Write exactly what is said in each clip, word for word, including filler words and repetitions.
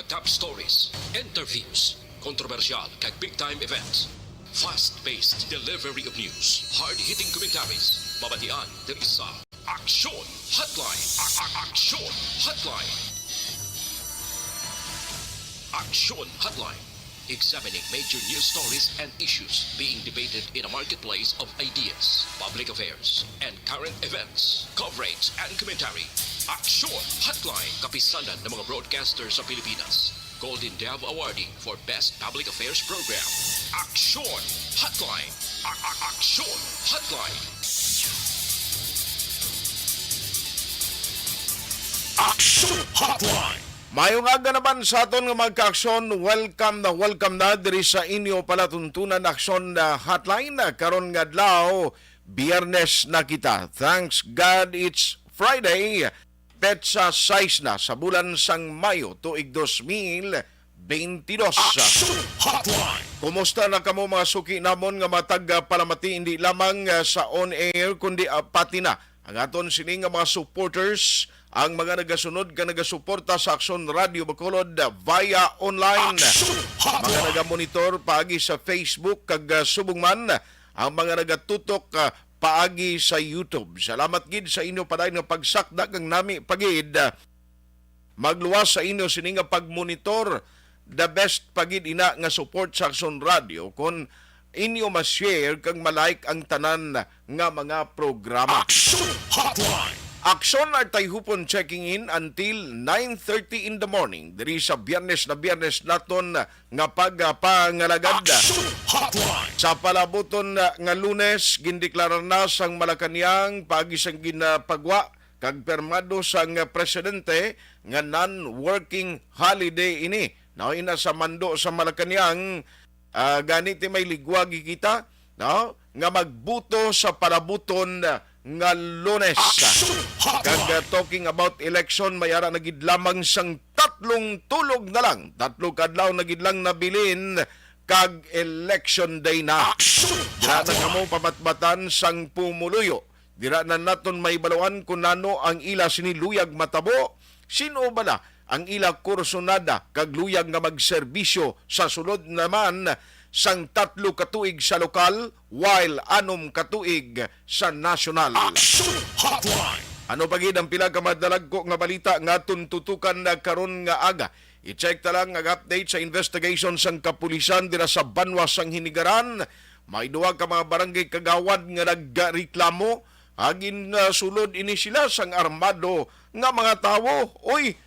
Top stories, interviews, kontrobersyal kag big time events. Fast-paced delivery of news, hard-hitting commentaries. Mabatian diri sa Aksyon Hotline. A- a- Aksyon Hotline. Aksyon Hotline. Examining major news stories and issues being debated in a marketplace of ideas, public affairs, and current events. Coverage and commentary. Aksyon Hotline. Kapisanan ng mga broadcaster sa Pilipinas. Golden Dove Awardee for Best Public Affairs Program. Aksyon Hotline. A- a- Aksyon Hotline. Aksyon Hotline. Mayong aga naman sa aton nga mga kaaksyon. Welcome na welcome na diri sa inyo palatuntunan Aksyon na Hotline. Karon nga adlaw, Biyernes na kita. Thanks God it's Friday. Petsa sais na sa bulan sang Mayo tuig dos mil beintidos. Aksyon Hotline. Kumusta na kamo, mga suki namon nga matag, ah, palamati, hindi lamang, ah, sa on air, kundi, ah, pati na ang aton sini nga mga supporters, ang mga nagasunod kag nagasuporta sa Aksyon Radio Bacolod, ah, via online, Aksyon Hotline. Mga nagamonitor paagi sa Facebook kag, ah, subong man ang mga nagatutok, ah, paagi sa YouTube. Salamat gid sa inyo padayon nga pagsakdag, kag nami pa gid, ah, magluwas sa inyo sini nga pagmonitor. The best pa gid ina nga support sa Aksyon Radio kon inyo ma-share kag ma-like ang tanan nga mga programa. Aksyon Hotline. Aksyon Artayhupon checking in until nine thirty in the morning diri sa Biyernes na Biyernes naton nga pagpangalagad. Aksyon Hotline. Sa palabuton nga Lunes, gindeklarar na sang Malacañang paagi sang ginapagwa kag pirmado sang presidente nga non-working holiday ini. Naay na sa mando sa Malacañang, ah, gani ti may ligwagi kita, no, nga magbuto sa palabuton nga Lunes. Aksyon Hotline. Kag, ah, talking about election, may ara na gid lamang sang tatlong tulog na lang. Tatlo ka adlaw na gid lang nabilin kag election day na. Aksyon Hotline. Dira na kamo pabatbatan sang pumuluyo. Dira na naton mahibaluan kung nano ang ila sini luyag matabo. Sin-o bala ang ila kursunada kag luyag nga magserbisyo sa sulod naman sang tatlo ka tuig sa lokal, while anom ka tuig sa nasyonal. Aksyon Hotline. Ano pa gid ang pila ka madalagko nga balita nga aton tutukan na karon nga aga? I-check ta lang ang update sa investigation sang kapulisan dira sa banwa sang Hinigaran. May duha ka mga barangay kagawad nga nagreklamo. Agin, ah, sulod ini sila sang armado nga mga tawo. Oy,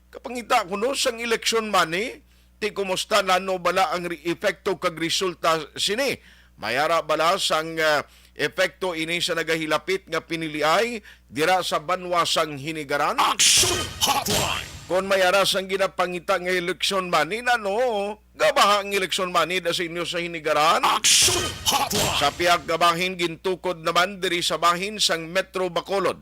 kapangita kuno sang election money, ti kumusta nano bala ang re-, epekto kag resulta sini? May ara bala sang, ah, epekto ini sa nagahilapit nga piniliay dira sa banwa sang Hinigaran? Aksyon Hotline. Kon may ara sang ginapangita nga election money, nano gabaha ang election money da sa inyo sa Hinigaran? Aksyon Hotline. Sa pihak nga bahin, gintukod naman diri sa bahin sang Metro Bacolod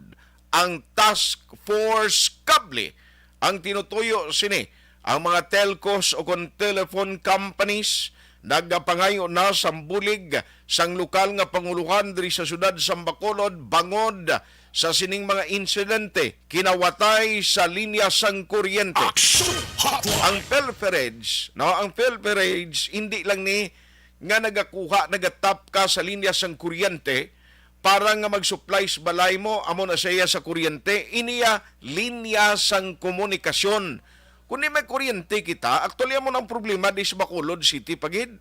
ang Task Force Kable. Ang tinutuyo sini, ang mga telcos o kon telephone companies nagapangayo na sang bulig sang lokal nga pangulohan diri sa siyudad sang Bacolod bangod sa sining mga insidente kinawatay sa linya sang kuryente. Aksyon Hotline. Ang PhilPHeREDS, no, ang PhilPHeREDS hindi lang ni nga nagakuha, nagatap ka sa linya sang kuryente para nga mag-supply sa balay mo, amo na siya sa kuryente, iniya linya sang komunikasyon. Kung di may kuryente kita, actually, amo na ang problema di sa Bacolod City pa gid.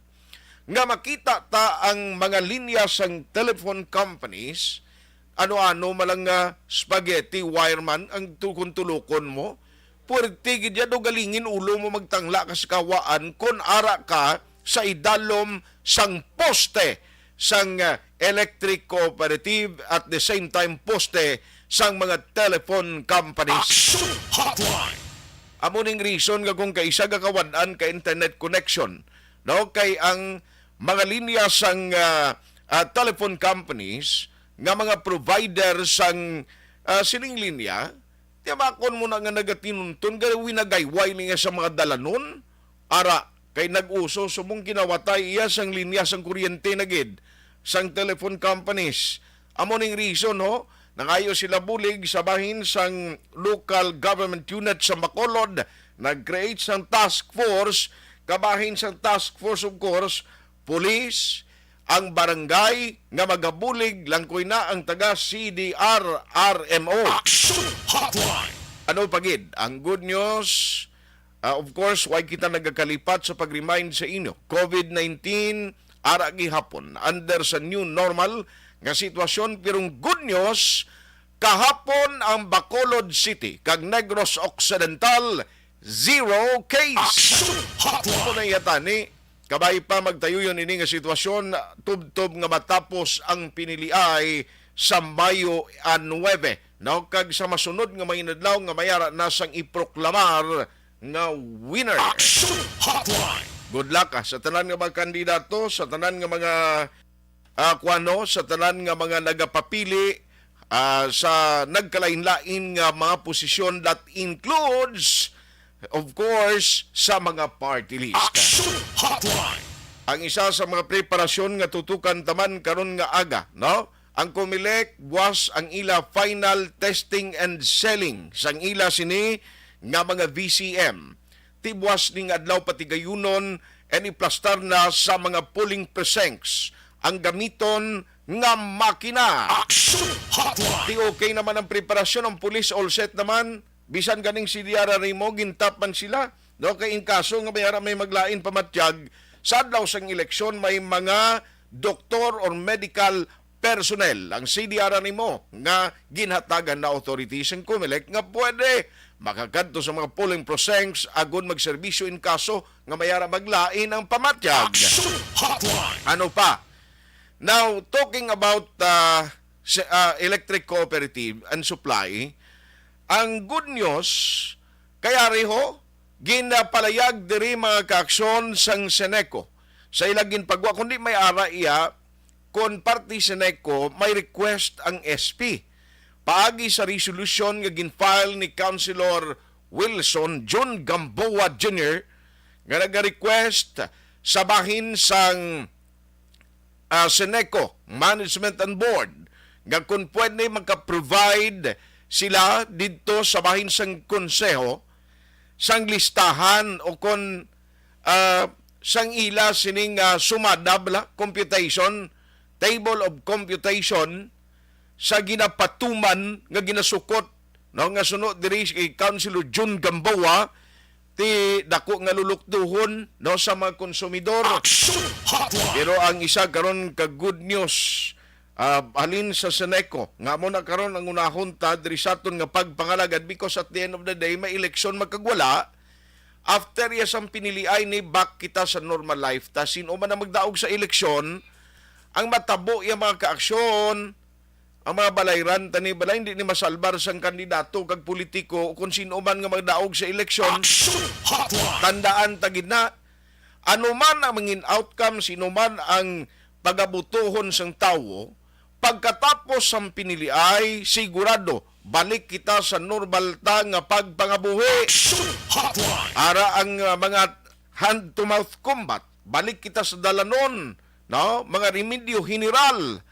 Nga makita ta ang mga linya sang telephone companies, ano-ano man lang nga spaghetti wireman ang tukon-tulokon mo, puwerte gid yan, do galingin ulo mo magtangla ka sa kawaan kon ara ka sa idalom sang poste sang, ah, electric cooperative, at the same time poste sang mga telephone companies. Aksyon Hotline. Amo ning reason nga kung kaisa gakawad-an ka internet connection, no, kay ang mga linya sang, ah, ah, telephone companies nga mga provider sang, ah, sining linya, tiyamakon mo na nga nagatinuntun, gawin nagayway niya sa mga dalanon. Ara, kay nag-uso subong kinawatay iya sang linya sang kuryente na gid sang telephone companies. Amo ning reason, ho, nangayo sila bulig sa bahin sang local government unit sa Bacolod Nag-create sang task force, kabahin sang task force, of course, police, ang barangay nga magabulig, langkoy na ang taga C D R R M O. Action Hotline! Ano pa gid ang good news? Ah, of course, why kita nagakalipat sa pag-remind sa inyo? COVID nineteen, ara gihapon, under sa new normal nga sitwasyon, pero ang good news, kahapon ang Bacolod City kag Negros Occidental, zero case. Action Hotline! Amo na iya tani, kabay pa magtayuyon ini nga sitwasyon, tubtob nga matapos ang piniliay sa Mayo a nuebe, no? Kag sa masunod nga mga inadlaw nga mayara na sang iproklamar nga winner. Action Hotline! Good luck, ah, sa tanan nga mga kandidato, sa tanan nga mga, ah, kuwano, sa tanan nga mga nagapapili, ah, sa nagkalain-lain nga mga posisyon, that includes, of course, sa mga party list. Action Hotline! Ang isa sa mga preparasyon nga tutukan taman karon nga aga, no? Ang Comelec buwas ang ila final testing and selling sang ila sini nga mga V C M. Ti buwas ning adlaw patigayunon and iplastar na sa mga polling precincts ang gamiton nga makina. Action Hotline! Ti okay naman ang preparasyon, ang pulis all set naman. Bisan ganing C D R R M O, gintap man sila. No, kay in kaso nga may ara may maglain pamatyag, sa adlaw sang eleksyon may mga doktor or medical personnel ang C D R R M O nga ginhatagan na authority sang Comelec nga pwede makakadto sa mga polling precincts agon magserbisyo in kaso nga may ara maglain ang pamatyag. Action Hotline! Ano pa? Now, talking about, uh, se- uh, electric cooperative and supply, ang good news, kay ari ho, ginapalayag diri mga kaaksyon sang Seneco sa ila ginpagwa, kundi may ara iya kon parte Seneco may request ang S P paagi sa resolusyon nga gin-file ni Councilor Wilson Jun Gamboa Junior nga nag-request sa bahin sang, ah, Seneco Management and Board nga kung pwede maka-provide sila didto sa bahin sang konseho sang listahan o kon, ah, sang ila sining, ah, sumada bala, computation, table of computation sa ginapatuman nga ginasukot, no, nga suno diri kay Councilor Jun Gamboa, ti dako nga lulukduhon, no, sa mga konsumidor. Action Hotline! Pero ang isa karon ka good news, ah, halin sa Seneco, nga mo na karon ang unahon ta diri sa aton nga pagpangalagad, because at the end of the day, may eleksyon magkagwala. After iya sang piniliay ni, back kita sa normal life ta. Sino man ang magdaog sa eleksyon, ang matabo iya mga kaaksyon, ang mga balayran tani bala hindi ni masalbar sang kandidato kag politiko o kung sino man nga magdaog sa eleksyon. Action Hotline! Tandaan ta gid na, ano man ang mangin outcome, sino man ang pagabutuhon sang tawo, pagkatapos sang piniliay, sigurado balik kita sa normal ta nga pagpangabuhi. Action Hotline! Ara ang, uh, mga hand-to-mouth combat, balik kita sa dalanon, no? Mga remedyo general.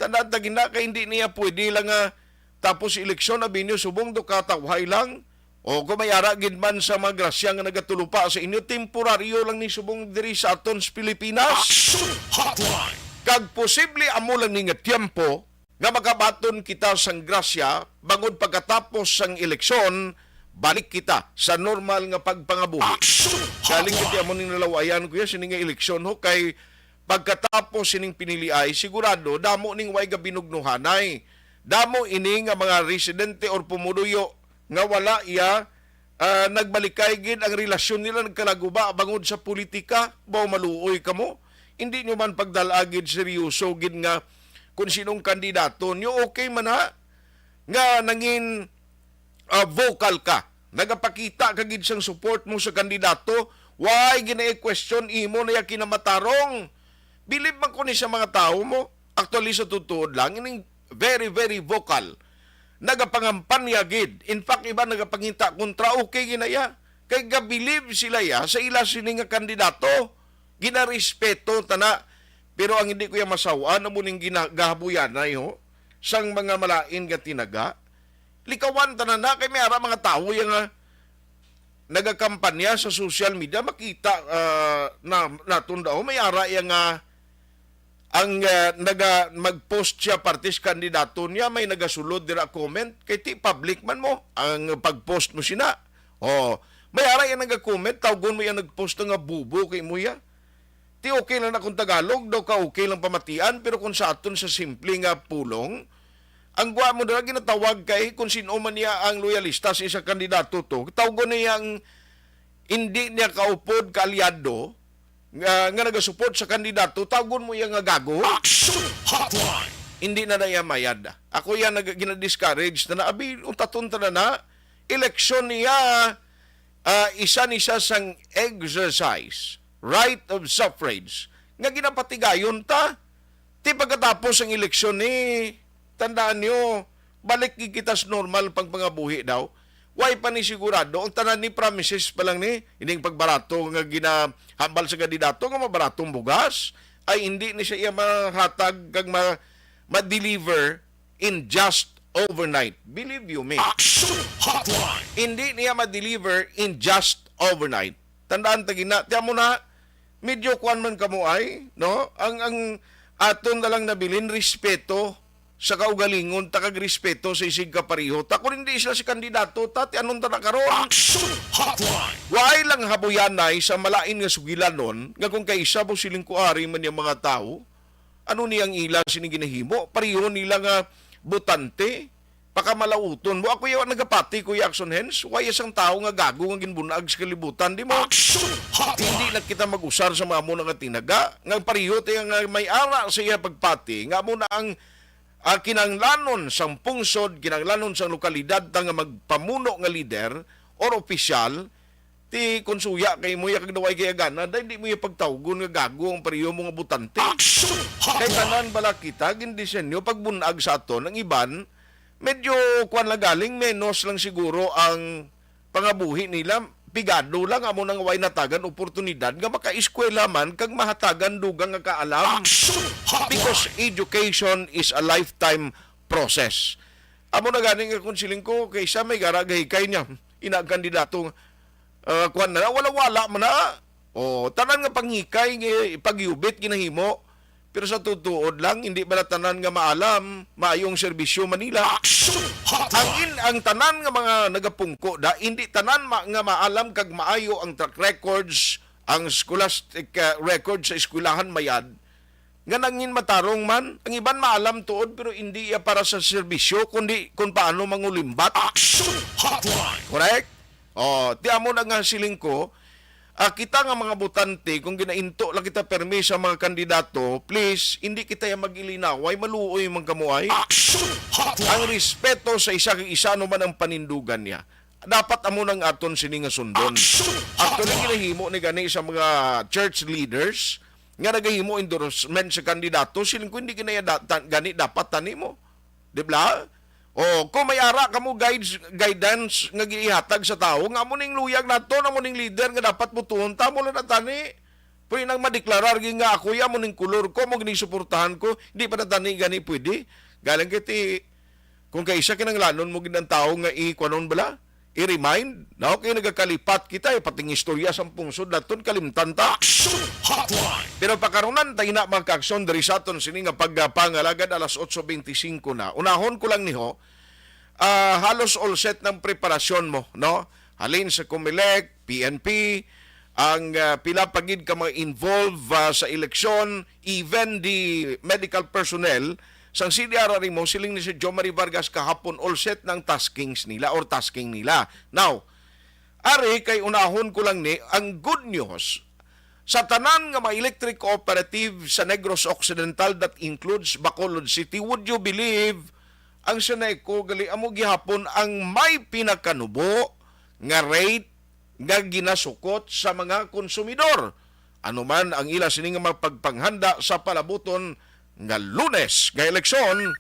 Tandaan ta gina kay hindi niya pwede lang nga tapos eleksyon, abi niyo, subong do katawhay lang. O kung may ara gid man sa mga grasya nga nagatulupa sa inyo, temporaryo lang ni subong diri sa aton sa Pilipinas. Action Hotline! Kag posible amo lang ni nga tiempo nga makabaton kita sang grasya, bangod pagkatapos sang eleksyon, balik kita sa normal nga pagpangabuhi. Action Hotline! Galing kita mo ning nalawayan, kuya, sini nga eleksyon ho, kay pagkatapos sining piniliay, sigurado, damo ning way gabinugnuhanay. Damo ini nga mga residente or pumuduyo nga wala iya, ah, nagbalikay gid ang relasyon nila, nagkalaguba bangod sa politika. Baw maluoy kamo? Hindi nyo man pagdala gid seryoso gid nga kung sinong kandidato nyo. Okay man ha nga nangin, ah, vocal ka, nagapakita ka gid sang support mo sa kandidato, why gina-question imo na iya kinamatarong? Bilib man ko ni sa mga tawo mo. Actually, sa tutuod lang, ining very, very vocal. Nagapangampanya gid. In fact, iba nagapangita kontra, okay gid na iya. Kay gabilib sila iya sa ila sini nga kandidato. Ginarespeto ta na. Pero ang hindi ko iya masaw-an, amo ning gina-, gahabuyanay, ho, sang mga malain nga tinaga. Likawan ta na na, kay may ara mga tawo iya nga nagakampanya sa social media, makita, ah, na, naton daw, may ara iya nga ang, ah, naga, mag-post siya parte sa kandidato niya, may nagasulod dira comment, kay ti public man mo ang pag-post mo sina. Oh, may ara iya naga-comment, tawgon mo iya nag-post nga bubo kay mo iya. Ti okay lang na kung Tagalog daw ka okay lang pamatian, pero kung sa aton sa simple nga pulong, ang gwa mo na ginatawag kay kung sino man niya ang loyalista sa isa kandidato to, tawgon niya ang hindi niya kaupod kaalyado nga, nga nagasupport sa kandidato, tawgon mo iya nga gago. Action Hotline! Hindi na na iya mayad. Ako yan nag-, gina-discourage na na, abi, untaton ta na na, eleksyon niya, ah, isa ni siya sang exercise, right of suffrage, nga ginapatigayon ta. Ti pagkatapos ang eleksyon ni, tandaan niyo, balik gid kita sa normal pang pangabuhi daw. Way pa ni sigurado, ang tanan ni promises pa lang ni, ining pagbarato nga ginahambal sa kandidato nga mabaratong bugas, ay hindi ni siya iya mahatag kag ma-, ma-deliver in just overnight. Believe you me. Action Hotline! Hindi niya ma-deliver in just overnight. Tandaan ta gina, tiyan mo na, medyo kuwan man kamo ay, no? Ang, ang aton na lang nabilin, respeto sa kaugalingon, ta kag respeto sa isig kapareho. Ta kung hindi sila si kandidato, ta, ti anon ta na karon? Action Hotline! Waay lang habuyanay sa malain nga sugilanon, nga kung kaisa mo siling kuari man yung mga tao, ano ni ang ila sini ginahimo? Pareho nila nga botante, pakamalauton mo. Ako yaw nagapati, Kuya Action Hens, way isang tao nga gago nga ginbunag sa kalibutan, di mo? Action Hotline! Hindi na kita mag-usar sa mga amo nga tinaga, nga pareho tayo nga may ara sa iya pagpati, nga amo na ang, ah, kinanglanon sang pungsod, kinanglanon sang lokalidad ta nga magpamuno nga lider or opisyal, ti kon suya kay mo ya kag naway kay agana, dahil di mo ya pagtawgon nga gago ang pareho mo nga botante. Action Kay Hotline! Tanan bala kita gindisenyo pagbunag sa aton ang iban, medyo kuwan lang galing, menos lang siguro ang pangabuhi nila, pigado lang amo nang way natagan oportunidad nga makaeskwela man kag mahatagan dugang nga kaalam. Action Hotline! Because education is a lifetime process. Amo na gani nga kung siling ko, kaysa may garagahikay niya, ina ang kandidato nga, ah, kuwan na, wala-wala man na. O, tanan nga panghikay, nga ipagyubit, ginahimo. Pero sa tutuod lang, hindi bala tanan nga maalam, maayong serbisyo Manila. Action Hotline! Ang in-, ang tanan nga mga nagapungko da, hindi tanan ma-, nga maalam kag maayo ang track records, ang scholastic, ah, record sa eskwelahan mayad, nga nangin matarong man. Ang iban maalam tuod, pero hindi iya para sa serbisyo, kundi kung paano mangulimbat. Action Hotline! Correct? Oh, ti amo na nga siling ko, ah, kita nga mga botante, kung ginainto lang kita permi sa mga kandidato, please, hindi kita ya mag-ilinaway, maluoy man kamo ay. Action Hotline! Ang respeto sa isa kag isa, ano man ang panindugan niya, dapat amo nang aton sini nga sundon. Action Actually, Hotline! Ginahimo ni gani sa mga church leaders nga nagahimo endorsement sa kandidato, siling ko hindi ginaya da-, ta-, gani dapat tani mo. Di ba? O, kung may ara kamo guides, guidance nga giihatag sa tawo, nga amo ning luyag nato, amo ning leader nga dapat butuhon ta, mo lang na tani. Pwede nang madeklarar gid nga ako, ya mo ning kulor ko, mo gining suportahan ko, di pa na tani gani pwede. Galing kay ti, kung kaisa kinanglanon mo gid ang tawo nga i-, kuwanon bala, i-remind, no? Kay nagakalipat kita, eh, pating istorya sa pungsod naton, kalimtan ta. Action Hotline! Pero pakarunan tayo na, mga ka-aksyon, diri sa aton sini nga pagpangalagad, alas otso beintisinko na. Unahon ko lang niho, ah, halos all set ng preparasyon mo, no? Halin sa Comelec, P N P, ang, ah, pila pa gid ka mga involved, ah, sa eleksyon, even the medical personnel, sang C D R R mo, siling ni si Jo Marie Vargas kahapon, all set na ang taskings nila or tasking nila. Now, ari kay unahon ko lang ni, ang good news, sa tanan nga mga electric cooperative sa Negros Occidental, that includes Bacolod City, would you believe, ang Seneco gali amo gihapon ang may pinakanubo nga rate nga ginasukot sa mga konsumidor. Ano man ang ila sini nga mga pagpanghanda sa palabuton nga Lunes nga eleksyon.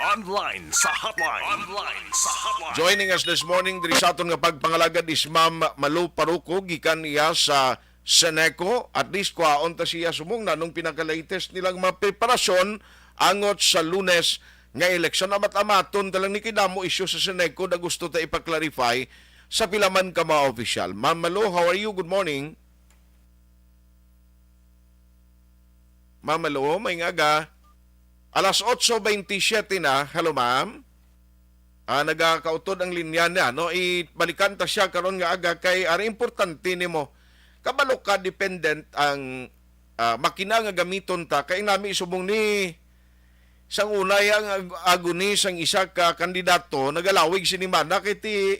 Online sa hotline. Online sa hotline. Joining us this morning diri sa aton nga pagpangalagad is Ma'am Malu Paruco, gikan iya sa Seneco. At least kuhaon ta siya sumong na nung pinaka-latest nilang mga preparasyon angot sa Lunes nga eleksyon. Amat-amaton ta lang ni kay damo isyu sa Seneco na gusto ta ipa-clarify. sa pila man ka mga opisyal. Ma'am Malo, how are you? Good morning. Ma'am Malo, may nga aga. Alas otso veintisiete na. Hello, ma'am. Ah, nagakautod ang linya niya, no? Ibalikan ta siya karon nga aga kay ari importante nimo. Kabalo ka, dependent ang, ah, makina nga gamiton ta. Kay nami subong ni sang unay ang ag-, aguni sang isa ka kandidato, nagalawig sini mana kay ti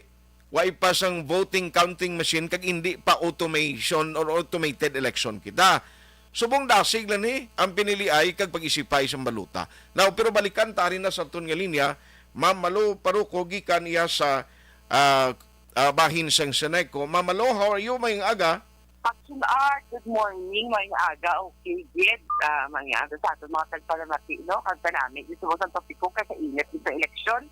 way pa sang voting counting machine kag indi pa automation or automated election kita. Subong dasig lang ni ang piniliay kag pag-isipay sang balota. Now, pero balikan ta ari na sa aton nga linya, Ma'am Malo Paruco gikan iya sa, ah, ah, bahin sang Seneco. Ma'am Malo, how are you? Mayong aga. Action Art, good morning, mayong aga, okay, gid. Ah, mayong aga sa aton mga tagpalamati, no? Kag kanami, gusto mo sa topiko kay sa init sa eleksyon.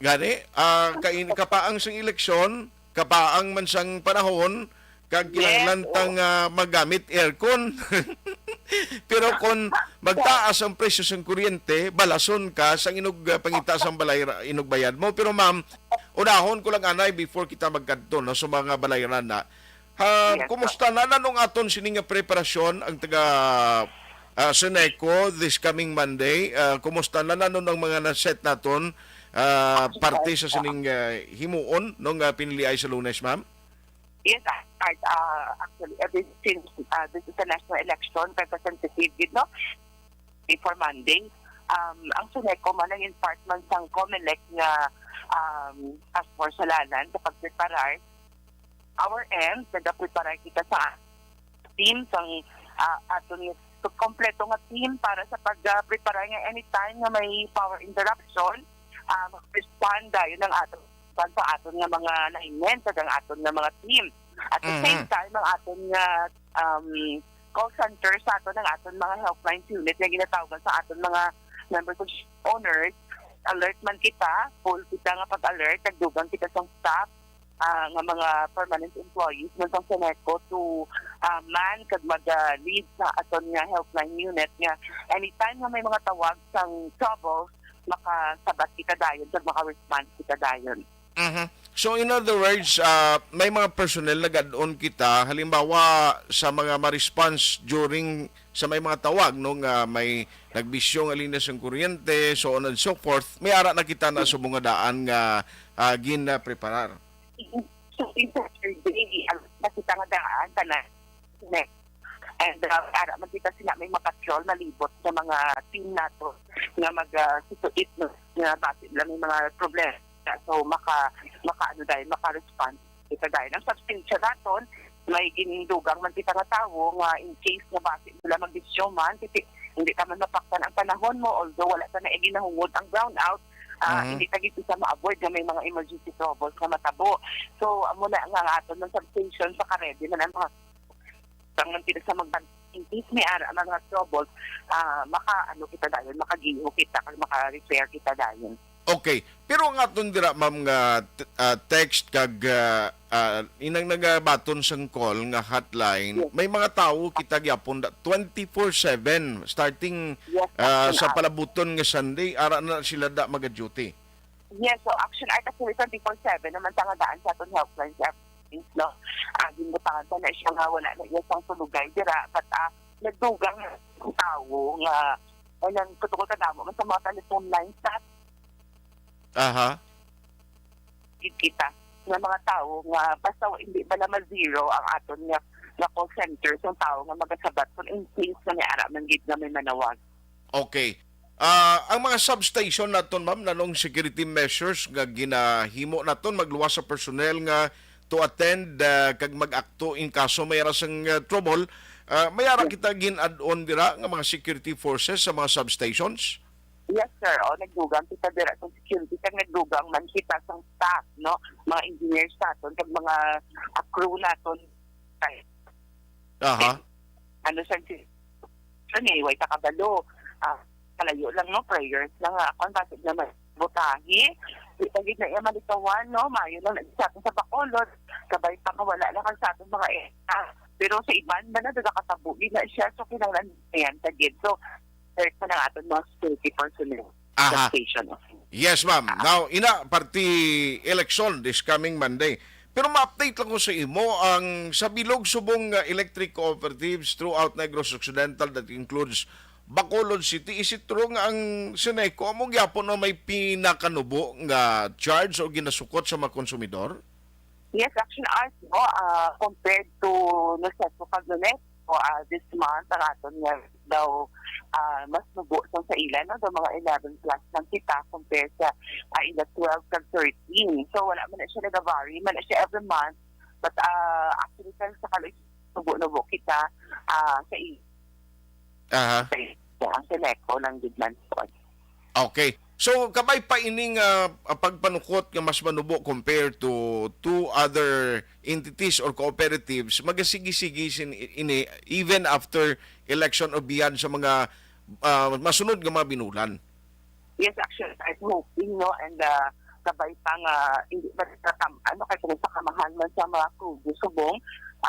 Gani, ah, kain-, kapaang sang eleksyon, kapaang man sang panahon, kag Yes, kinahanglan oo. tang, ah, magamit aircon. Pero kung magtaas ang presyo sang kuryente, balason ka sang inog, ah, pangita sang balay ra-, inog bayad mo. Pero ma'am, unahon ko lang anay before kita magkadto, no, sa mga balayran na. Ha, Yes, kumusta na nanong aton sini nga preparasyon ang taga, ah, Seneco this coming Monday? Ah, kumusta na nanon ang mga na-set naton, ah, parte sa sining, ah, himuon nung, ah, piniliay sa Lunes, ma'am? Yes, ah, ah, actually, uh, this, since, ah, this is a national election, representative, you know, for Monday. Um, ang Seneco man ang in part man sang Comelec nga, um, task force sa lanan sa pagpreparar. Our end, nagapreparar kita sa team, sang, ah, aton nga kompleto nga team para sa pagpreparar nga anytime nga may power interruption, ah, mag-respond dayon ang aton sa aton nga mga linemen kag ang aton nga mga team. At the same Mhm. time, ang aton nga, um, call center sa aton, ang aton mga helpline unit nga ginatawagan sa aton mga members of owners, alert man kita, full kita nga pag-alert, nagdugang kita sa staff, ah, nga mga permanent employees man sang Seneco to, ah, man kag mag-lead sa aton nga helpline unit nga anytime nga may mga tawag sang troubles, makasabat kita dayon kag maka-respond kita dayon. Mhm. So, in other words, ah, may mga personnel nag-add-on kita, halimbawa sa mga ma-response during sa may mga tawag, no, nga may nagbisyo nga linya sang kuryente, so on and so forth, may ara na kita na subong nga daan nga, ah, gin-, ah, preparar. So, in Saturday, ang nakita nga daan, tanan, and, ah, ara man kita sina may mapatrol, malibot sa mga team nato nga mag, ah, situit, no, nga basi nila may mga problema. So, maka, maka, ano dahil, maka-respond kita dahil. Ang substance naton, may gindugang man kita nga tawo nga in case nga basi nila magdesisyon man, kasi hindi ta man mapaktan ang panahon mo, although wala ta na iginahungod ang brownout, ah, Mhm. hindi ta gid kita ma-avoid nga may mga emergency troubles nga matabo. So, amo na nga ang aton ng substation sa karedy man ang mga tang man kita sa magban-, in case may ara mga troubles, ah, maka, ano kita dayon, makagiho kita, kag maka-repair kita dayon. Okay. Pero ang aton dira, ma'am, nga t-, ah, text kag, ah, ah, inang nagabaton sang call nga hotline, Yes. may mga tawo kita gyapon da, twenty-four seven, starting, Yes, ah, action sa hour. palabuton nga Sunday, ara na sila da maga-duty. Yes, so action hour actually twenty-four seven naman sa nga daan sa aton helpline sa Philippines, no? Ah, ginbutangan pa na siya nga wala na iya sang tulugay dira, but, ah, nagdugang ang tawo nga, ay, nang kutukol ka damo man sa mga telephone lines sa Aha. gid kita nga mga tawo nga basta wa-, hindi bala ma-zero ang aton nga, nga call center sa tawo nga magasabat kung in case nga may ara man gid nga may manawag. Okay. Ah, ang mga substation naton, ma'am, nanong security measures nga ginahimo naton, magluwas sa personnel nga to attend, ah, kag mag-akto in kaso may ara sang, ah, trouble, ah, may ara Yes. kita gin-add-on dira nga mga security forces sa mga substations? Yes, sir. O, nagdugang kita dira sa security, kag nagdugang man kita sa staff, no? Mga engineers naton, kag mga, ah, crew naton. Aha. Ano siya, si-, siya ni, way ta kabalo. Ah, kalayo lang, no? Prayers lang, ah, kung basig naman butahi. Di pa gid na iya malikawan, no? Mayo lang na sa atin sa Bacolod. Kabay pa nga wala lang ang sa ating mga area. Pero sa iban ba na, nagakatabo gid na siya. So, kinahanglan na yan sa gid. So, alert pa ng aton mga security personnel sa Aha. station. Yes, ma'am. Ah. Now, ina, party election this coming Monday. Pero ma-update lang ko sa imo, ang sa bilog subong nga electric cooperatives throughout Negros Occidental, that includes Bacolod City, is it true nga ang Seneco amo gyapon na may pinakanubo nga charge o ginasukot sa mga konsumidor? Yes, actually, ours, no, ah, compared to Noseco kag Noneco, ah, this month, ang aton nga daw, ah, mas nubo sang sa ila, no, daw mga eleven plus lang kita compare sa, ah, ila twelve kag thirteen. So, wala man na siya nag-vary, man na siya every month, but, ah, actually, sa, sa kaloy, nubo-nubo kita, ah, sa i-, Aha. Sa i-, ang Seneco lang gid man po. Okay. So, kabay pa ining, ah, ah, pagpanukot nga mas manubo compared to, to other entities or cooperatives, magasigi-sigi sin ini even after election o beyond sa mga, ah, masunod nga mga binulan? Yes, actually, I'm hoping, no, and, ah, kabay pa nga, hindi ba sa kam-, ano, kay kung sa kamahan man sa mga Crudo subong,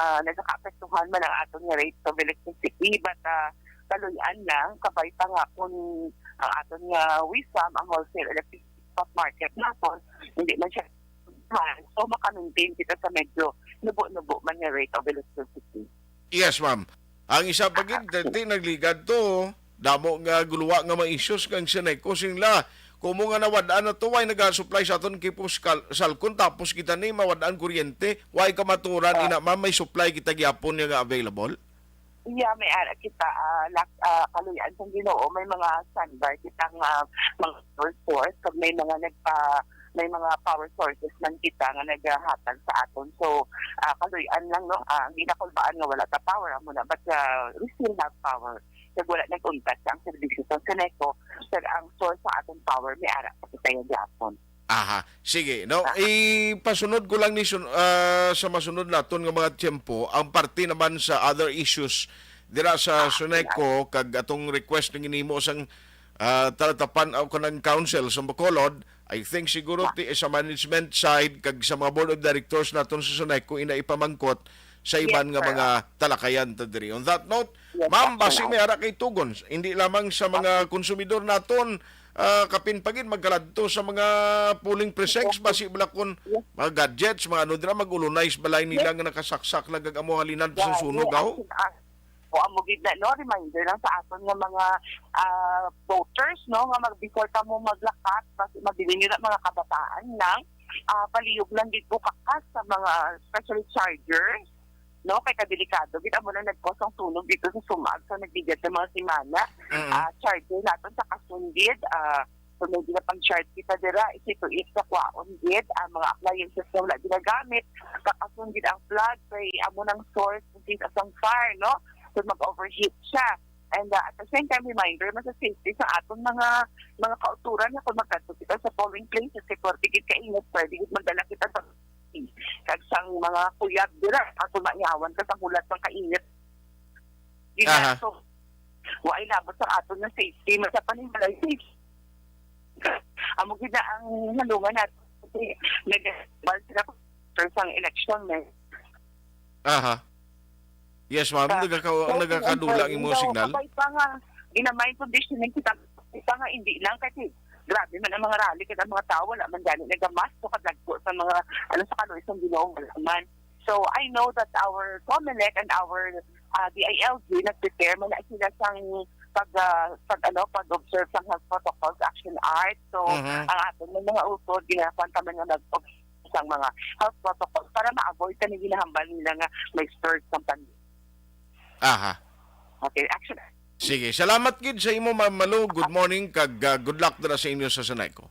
ah, nagakaapektuhan man ang aton nga rates of electricity, but, ah, kaluy-an lang, kabay pa nga kung ang aton nga WESAM, ang wholesale electricity spot market naton, hindi man siya, so maka-maintain kita sa medyo nubo-nubo man nga rate of electricity. Yes, ma'am. Ang isa pa gid, ti nagligad to, damo nga guluwa nga mga issues kang Seneco, singla. Kumo nga nawad-an na to, way nagasupply sa aton kipos kal-, salkon, tapos kita ni mawad-an kuryente, way kamaturan, Ah. ina, ma'am, may supply kita gyapon nga available? Yeah, may ara kita, ah, lak-, ah, kaluy-an sang Ginoo, may mga standby kita nga mga power source, kag may mga nagpa-, may mga power sources man kita nga nagahatag sa aton. So, ah, kaluy-an lang, no? Ah, ang ginakulbaan nga wala ta power, amo na, but, ah, we still have power. Kag wala nag-untat sa ang serbisyo sa Seneco, kag ang source sa aton power, may ara pa kita gyapon. Aha. Sige, no? Ah. Ipasunod ko lang ni sun-, ah, sa masunod naton nga mga tiyempo, ang parte naman sa other issues dira sa Ah, Seneco, kag atong request nga ginhimo sang, ah, talatapan o kanang council sa Bacolod, I think siguro Ah. ti-, sa management side kag sa mga board of directors naton sa Seneco, ina ipamangkot sa Yes, iban nga sir. mga talakayan ta diri. On that note, Yes, ma'am, sir. basi may ara kay tugon, hindi lamang sa mga Okay. konsumidor naton, ah, kapin pa gid magkaladto sa mga polling presidency, Yes. basi bala kun Yes. mga gadgets, mga ano dira, mag-ulunay sa balay nila Yes. nga nakasaksak na gag-amo halinan pa sa Yeah, sunog, yeah, aw? Actually, ah, o, amo gid na, no, reminder lang sa aton nga mga, ah, voters, no, nga mag-, before kamo maglakat, basi mabilin nyo na mga kabataan lang, ah, palihog lang gid ko kakas sa mga, especially chargers, no, kay kadelikado gid amo na nag-cause ang sunog dito sa Sumag sa nagligad nga mga semana. Mm. Ah, charger naton sa kasunggid, ah, so may ginapang-charge kita dira, isi to it sa kwaon gid ang mga appliances nga wala ginagamit, kakasunggid ang plug kay amo nang source in case of some fire, no? So mag-overheat siya. And, ah, at the same time, reminder man sa safety sa aton mga, mga kauturan nga kung magkadto kita sa polling places, kay pwerte gid kainit, pwede gid magdala kita sa kag sang mga kuyag dira, ato mayawan ka sa hulat sang kainit. Di na Aha. So, wa ay labot sa aton nga safety, man sa panimalay safe. Amo gid na ang halungan nato. Kasi nag-, bal sila sa election, eh. Aha. Yes, ma'am. Sa Nagaka-, ang nagakadula ang imong signal. Kabay pa nga, ginamay conditioning kita, kabay pa nga, hindi lang kasi grabe man ang mga rally, kaya ang mga tao, wala man gani nagamask, so kadagko sa mga, ano, sa kaloy sang Ginoo, wala man. So, I know that our COMELEC and our, ah, D I L G nag-prepare man na sila sang pag, ah, pag, ano, pag-observe sang health protocols, action art. So, Mhm. ang aton man mga utod, ginakuan ta man nga mag-observe sang mga health protocols para ma-avoid kani ginahambal nila nga may surge sang pandemic. Aha. Okay, action. Sige, salamat gid sa imo, Ma'am Malu. Good morning, kag, ah, good luck dira sa inyo sa Seneco.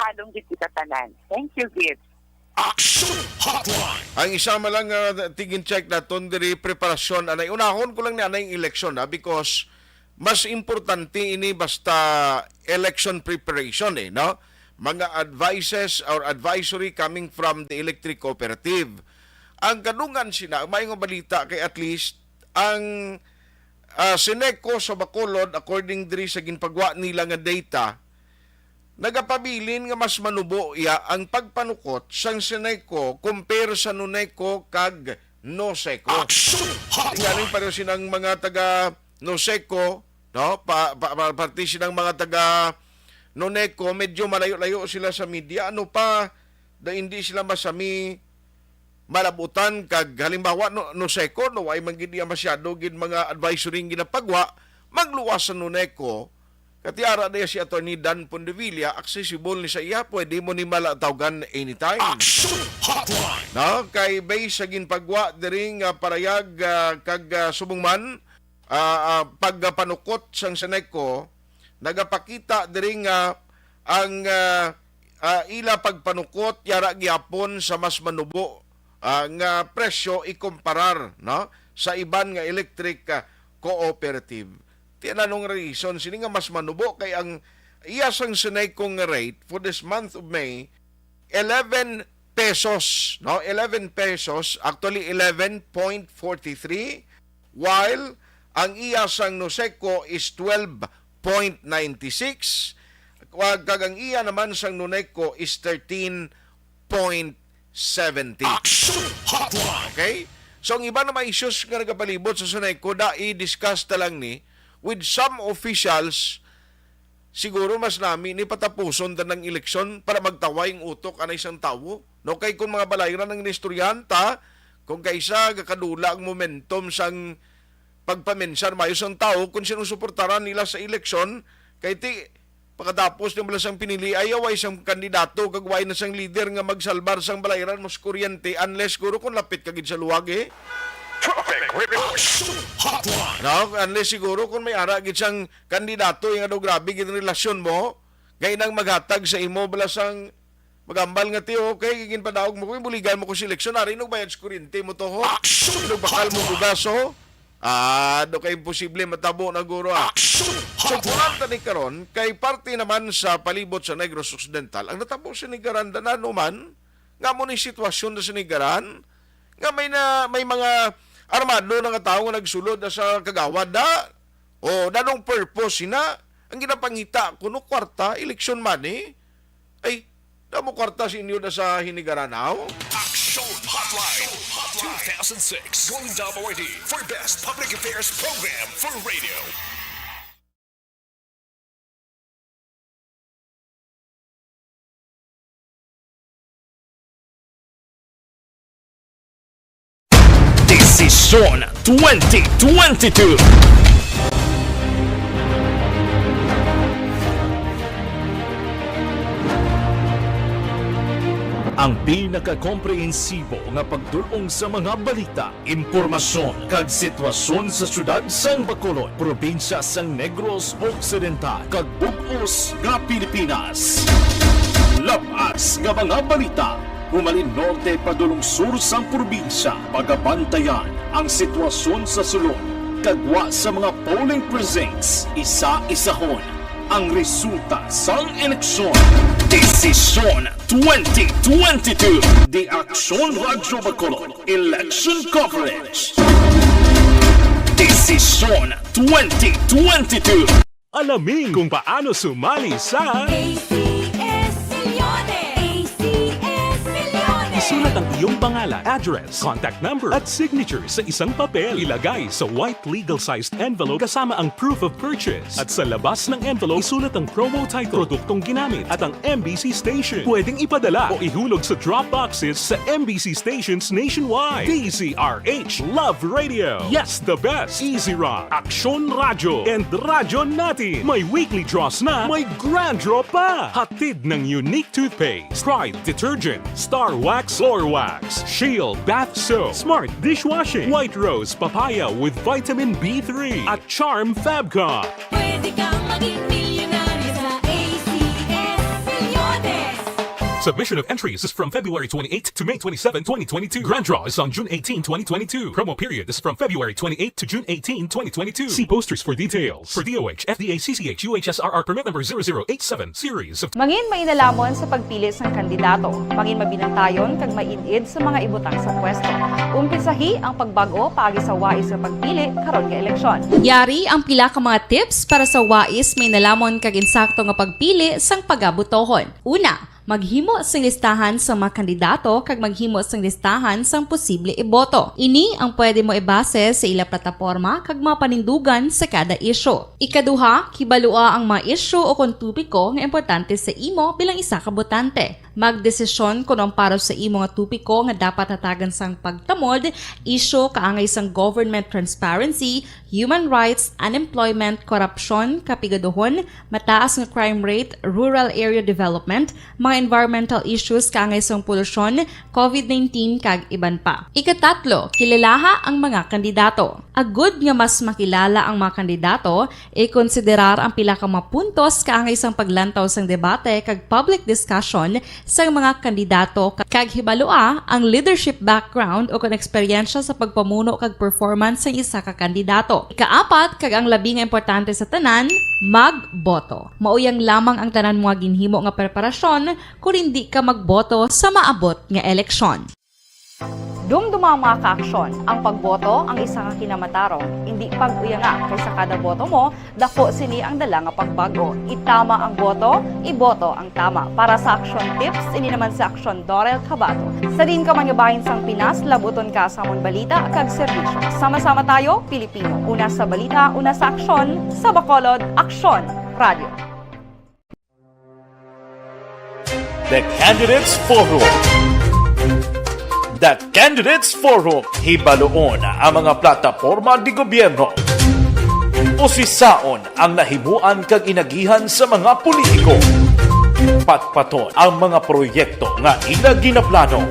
Halong gid kita tanan. Thank you, gid. Action Hotline. Ang isa man lang, ah, tig-in check naton diri, preparasyon. Anay, unahon ko lang ni anay ang eleksyon, ha, because mas importante ini basta election preparation, eh, no? Mga advices or advisory coming from the electric cooperative. Ang kadungan sina, ang maayong balita kay at least ang, ah, Seneco sa Bacolod, according diri sa ginpagwa nila nga data, nagapabilin nga mas manubo iya ang pagpanukot sang Seneco compare sa Noneco kag Noseco. Action Hotline. Inganing pareho sinang mga taga Noseco, no? Pa, pa, pa, parte sinang mga taga Noneco, medyo malayo-layo sila sa media. Ano pa, na hindi sila masami malabutan, kag halimbawa, no, NOHECO, no, way man gid iya masyado gid mga advisory nga ginapagwa, magluwas sa NOHECO, kay ara diya si Attorney Dan Pondevilla, accessible ni sa iya, pwede mo ni mala tawgan anytime. Action Hotline! No, kay based sa ginpagwa diri nga parayag, ah, kag, ah, subong man, ah, ah, pagpanukot sang SONECO, nagapakita diri nga ang, ah, ah, ila pagpanukot yara gihapon sa mas manubo, ah, nga presyo ikumparar, no, sa iban nga electric, ah, cooperative. Ti anong reason sini nga mas manubo? Kay ang iya sang SONECO nga rate for this month of May, eleven pesos, no? Eleven pesos, actually eleven point forty three, while ang iya sang NOHECO is twelve point ninety six, kag ang iya naman sang NOHECO is thirteen point seventy. Action Hotline! Okay? So, ang iba na mga issues nga nagapalibot sa SONECO, da, i-discuss ta lang ni with some officials. Siguro mas nami ni patapuson ta ng eleksyon para magtaway ang utok anay sang tawo. No, kay kung mga balayran ang inistoryahan ta, kung kaisa gakadula ang momentum sang pagpamensar mayo sang tawo kung sino suportaran nila sa eleksyon, kay ti, pagkatapos ni bala sang pinili, ay, way sang kandidato, kag way na sang leader nga magsalbar sang balayran mo sa kuryente, unless siguro kung lapit ka gid sa luwag, eh. Traffic Report Hotline. No, unless siguro kung may ara gid sang kandidato, yung ano, grabe gid ang relasyon mo, kay nang maghatag sa imo bala sang magambal nga, "Tiyo, okay, ginpadaog mo ko, buligan mo ko sa eleksyon, ari nagbayad sa kuryente mo to, ho? Action! Nagbakal mo Hotline! Bugas, ho?" Ah, do kay imposible matabo na, guro, ah. Action! So, Hotline! Kuranta ni karon, kay parte naman sa palibot sa Negros Occidental, ang natabo sa Nigaranda na naman, nga mo ni sitwasyon na sa Nigaran, nga may na, may mga armado na nga tawo nga nagsulod na sa kagawad, da? O, nanong purpose sina? Ang ginapangita kuno kwarta, election money? Ay, damo kwarta sa inyo na sa hinigaranaw? Action Hotline two thousand six Golden Dove Awardee for Best Public Affairs Program for Radio. Desisyon twenty twenty-two. Ang pinakakomprehensibo nga pagdul-ong sa mga balita, impormasyon, kag sitwasyon sa siyudad sang Bacolod, probinsya sang Negros Occidental, kag bug-os nga Pilipinas. Labas nga mga balita, humalin norte padulong sur sang probinsya, pagabantayan ang sitwasyon sa sulod, kag gwa sa mga polling precincts, isa-isahon ang resulta sang eleksyon. Desisyon twenty twenty-two. The Action Radyo Bacolod Election Coverage. Desisyon twenty twenty-two. Alamin kung paano sumali sa A C S Millones. A C S Millones. Isulat ang iyong pangalan, address, contact number, at signature sa isang papel. Ilagay sa white legal-sized envelope kasama ang proof of purchase. At sa labas ng envelope, isulat ang promo title, produktong ginamit, at ang M B C station. Pwedeng ipadala o ihulog sa drop boxes sa M B C stations nationwide. D Z R H Love Radio. Yes, the best. Easy Rock, Aksyon Radyo, and Radyo Natin. May weekly draws na, may grand draw pa. Hatid ng Unique Toothpaste, Pride Detergent, Star Wax Floor Wax, Shield Bath Soap, Smart Dishwashing, White Rose Papaya with Vitamin B three, at Charm Fabcon. Pwede kang maging milyonaryo sa A C S Millones. Submission of entries is from February twenty-eighth to May twenty-seven, twenty twenty-two. Grand draw is on June eighteen, twenty twenty-two. Promo period is from February twenty-eighth to June eighteen, twenty twenty-two. See posters for details. For D O H, F D A, C C H, U H S R R permit number zero zero eight seven, series of Mangin mainalamon sa pagpili sang kandidato. Mangin mabinantayon kag maid-id sa mga ibutang sa pwesto. Umpisahi ang pagbag-o paagi sa wais nga pagpili karon nga eleksyon. Yari ang pila ka mga tips para sa wais mainalamon kag insakto nga pagpili sang pagabotohon. Una, maghimo sing listahan sang mga kandidato kag maghimo sing listahan sang posible iboto. Ini ang pwede mo ibase sa ila plataporma kag mga panindugan sa kada isyu. Ikaduha, kibalua ang mga isyu o kon topiko nga importante sa imo bilang isa ka botante. Magdesisyon kon ang para sa imo nga topiko nga dapat hatagan sang pagtamod, isyu kaangay sang government transparency, human rights, unemployment, korupsyon, kapigaduhon, mataas nga crime rate, rural area development, mga environmental issues kaangay sang polusyon, covid nineteen, kag iban pa. Ikatatlo, kilalaha ang mga kandidato. Agud nga mas makilala ang mga kandidato, ikonsiderar ang pila ka mga puntos kaangay sang paglantaw sang debate kag public discussion sang mga kandidato, kag hibalua ang leadership background o kon eksperyensya sa pagpamuno kag performance sang isa ka kandidato. Ikaapat, kag ang labi nga importante sa tanan, magboto. Mauyang lamang ang tanan mo nga ginhimo nga preparasyon kon indi ka magboto sa maabot nga eleksyon. Dumduma ang mga kaaksyon. Ang pagboto ang isa ka kinamatarong. Indi pag-uyanga, kay sa kada boto mo, dako sini ang dala nga pagbago. Itama ang boto, iboto ang tama. Para sa Aksyon Tips, ini naman si Aksyon Dorel Cabato. Sa diin ka man nga bahin sang Pinas, labuton ka sa amon balita kag serbisyo. Sama-sama tayo, Pilipino. Una sa balita, una sa aksyon, sa Bacolod, Aksyon Radio. The Candidates Forum. The Candidates Forum, hibaluon ang mga plataporma de gobyerno. Usisaon ang nahimuan kag inagihan sa mga politiko. Patpaton ang mga proyekto nga ila ginaplano.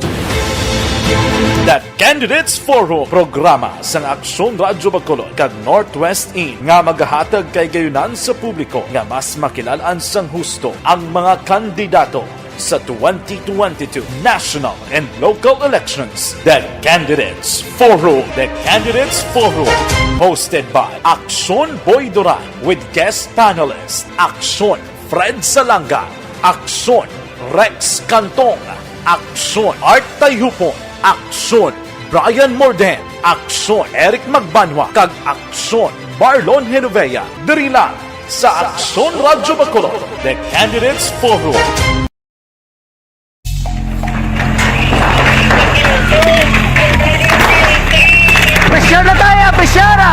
The Candidates Forum, programa sang Aksyon Radyo Bacolod kag Northwest In nga magahatag kahigayunan sa publiko nga mas makilal-an sang husto ang mga kandidato sa twenty twenty-two national and local elections. The Candidates Forum. The Candidates Forum, hosted by Aksyon Boy Duran with guest panelist Aksyon Fred Salanga, Aksyon Rex Cantong, Aksyon Art Tayhupon, Aksyon Brian Morden, Aksyon Eric Magbanwa, kag Aksyon Marlon Genovea. Diri lang sa Aksyon Radyo Bacolod, The Candidates Forum. Pressure na tayo! Pressure na!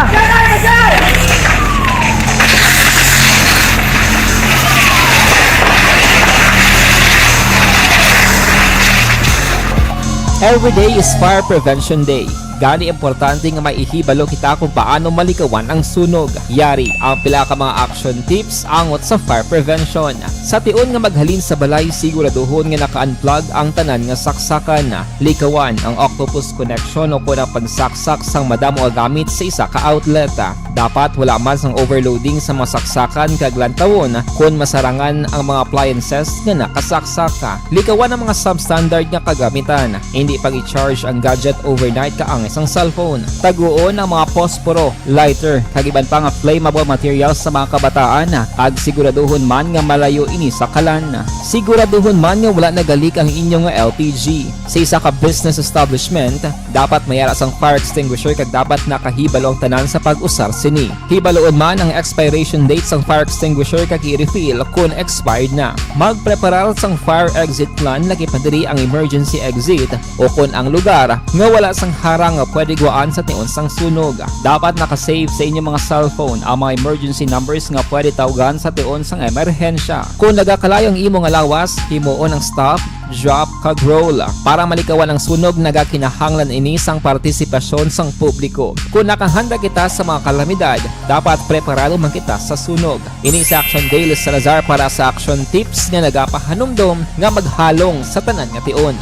Every day is Fire Prevention Day. Gani, importante nga may ihibalo kita kung paano malikawan ang sunog. Yari ang pila ka mga action tips angot sa fire prevention. Sa tion nga maghalin sa balay, siguraduhon nga naka-unplug ang tanan nga saksakan. Likawan ang octopus connection o kon ang pagsaksak sang madamo nga gamit sa isa ka outlet. Dapat wala man sang overloading sa mga saksakan kag lantawon kon masarangan ang mga appliances nga nakasaksak. Likawan ang mga substandard nga kagamitan. Indi pag-i-charge ang gadget overnight kaangay sang cellphone. Taguon ang mga posporo, lighter, kag iban pa nga flammable materials sa mga kabataan, kag siguraduhon man nga malayo ini sa kalan. Siguraduhon man nga wala nagalik ang inyo nga L P G. Sa isa ka business establishment, dapat may ara sang fire extinguisher kag dapat nakahibalo ang tanan sa pag-usar sini. Hibaluon man ang expiration date sang fire extinguisher kag i-refill kon expired na. Magpreparar sang fire exit plan, lakip na diri ang emergency exit o kon ang lugar nga wala sang harang nga pwede gwaan sa tion sang sunog. Dapat naka-save sa inyo mga cellphone ang mga emergency numbers nga pwede tawgan sa tion sang emerhensya. Kon nagakalayo ang imo nga lawas, himuon ang stop, drop, kag roll. Para malikawan ang sunog, nagakinahanglan ini sang partisipasyon sang publiko. Kon nakahanda kita sa mga kalamidad, dapat preparado man kita sa sunog. Ini si Action Dale Salazar para sa Action Tips nga nagapahanumdom nga maghalong sa tanan nga tion.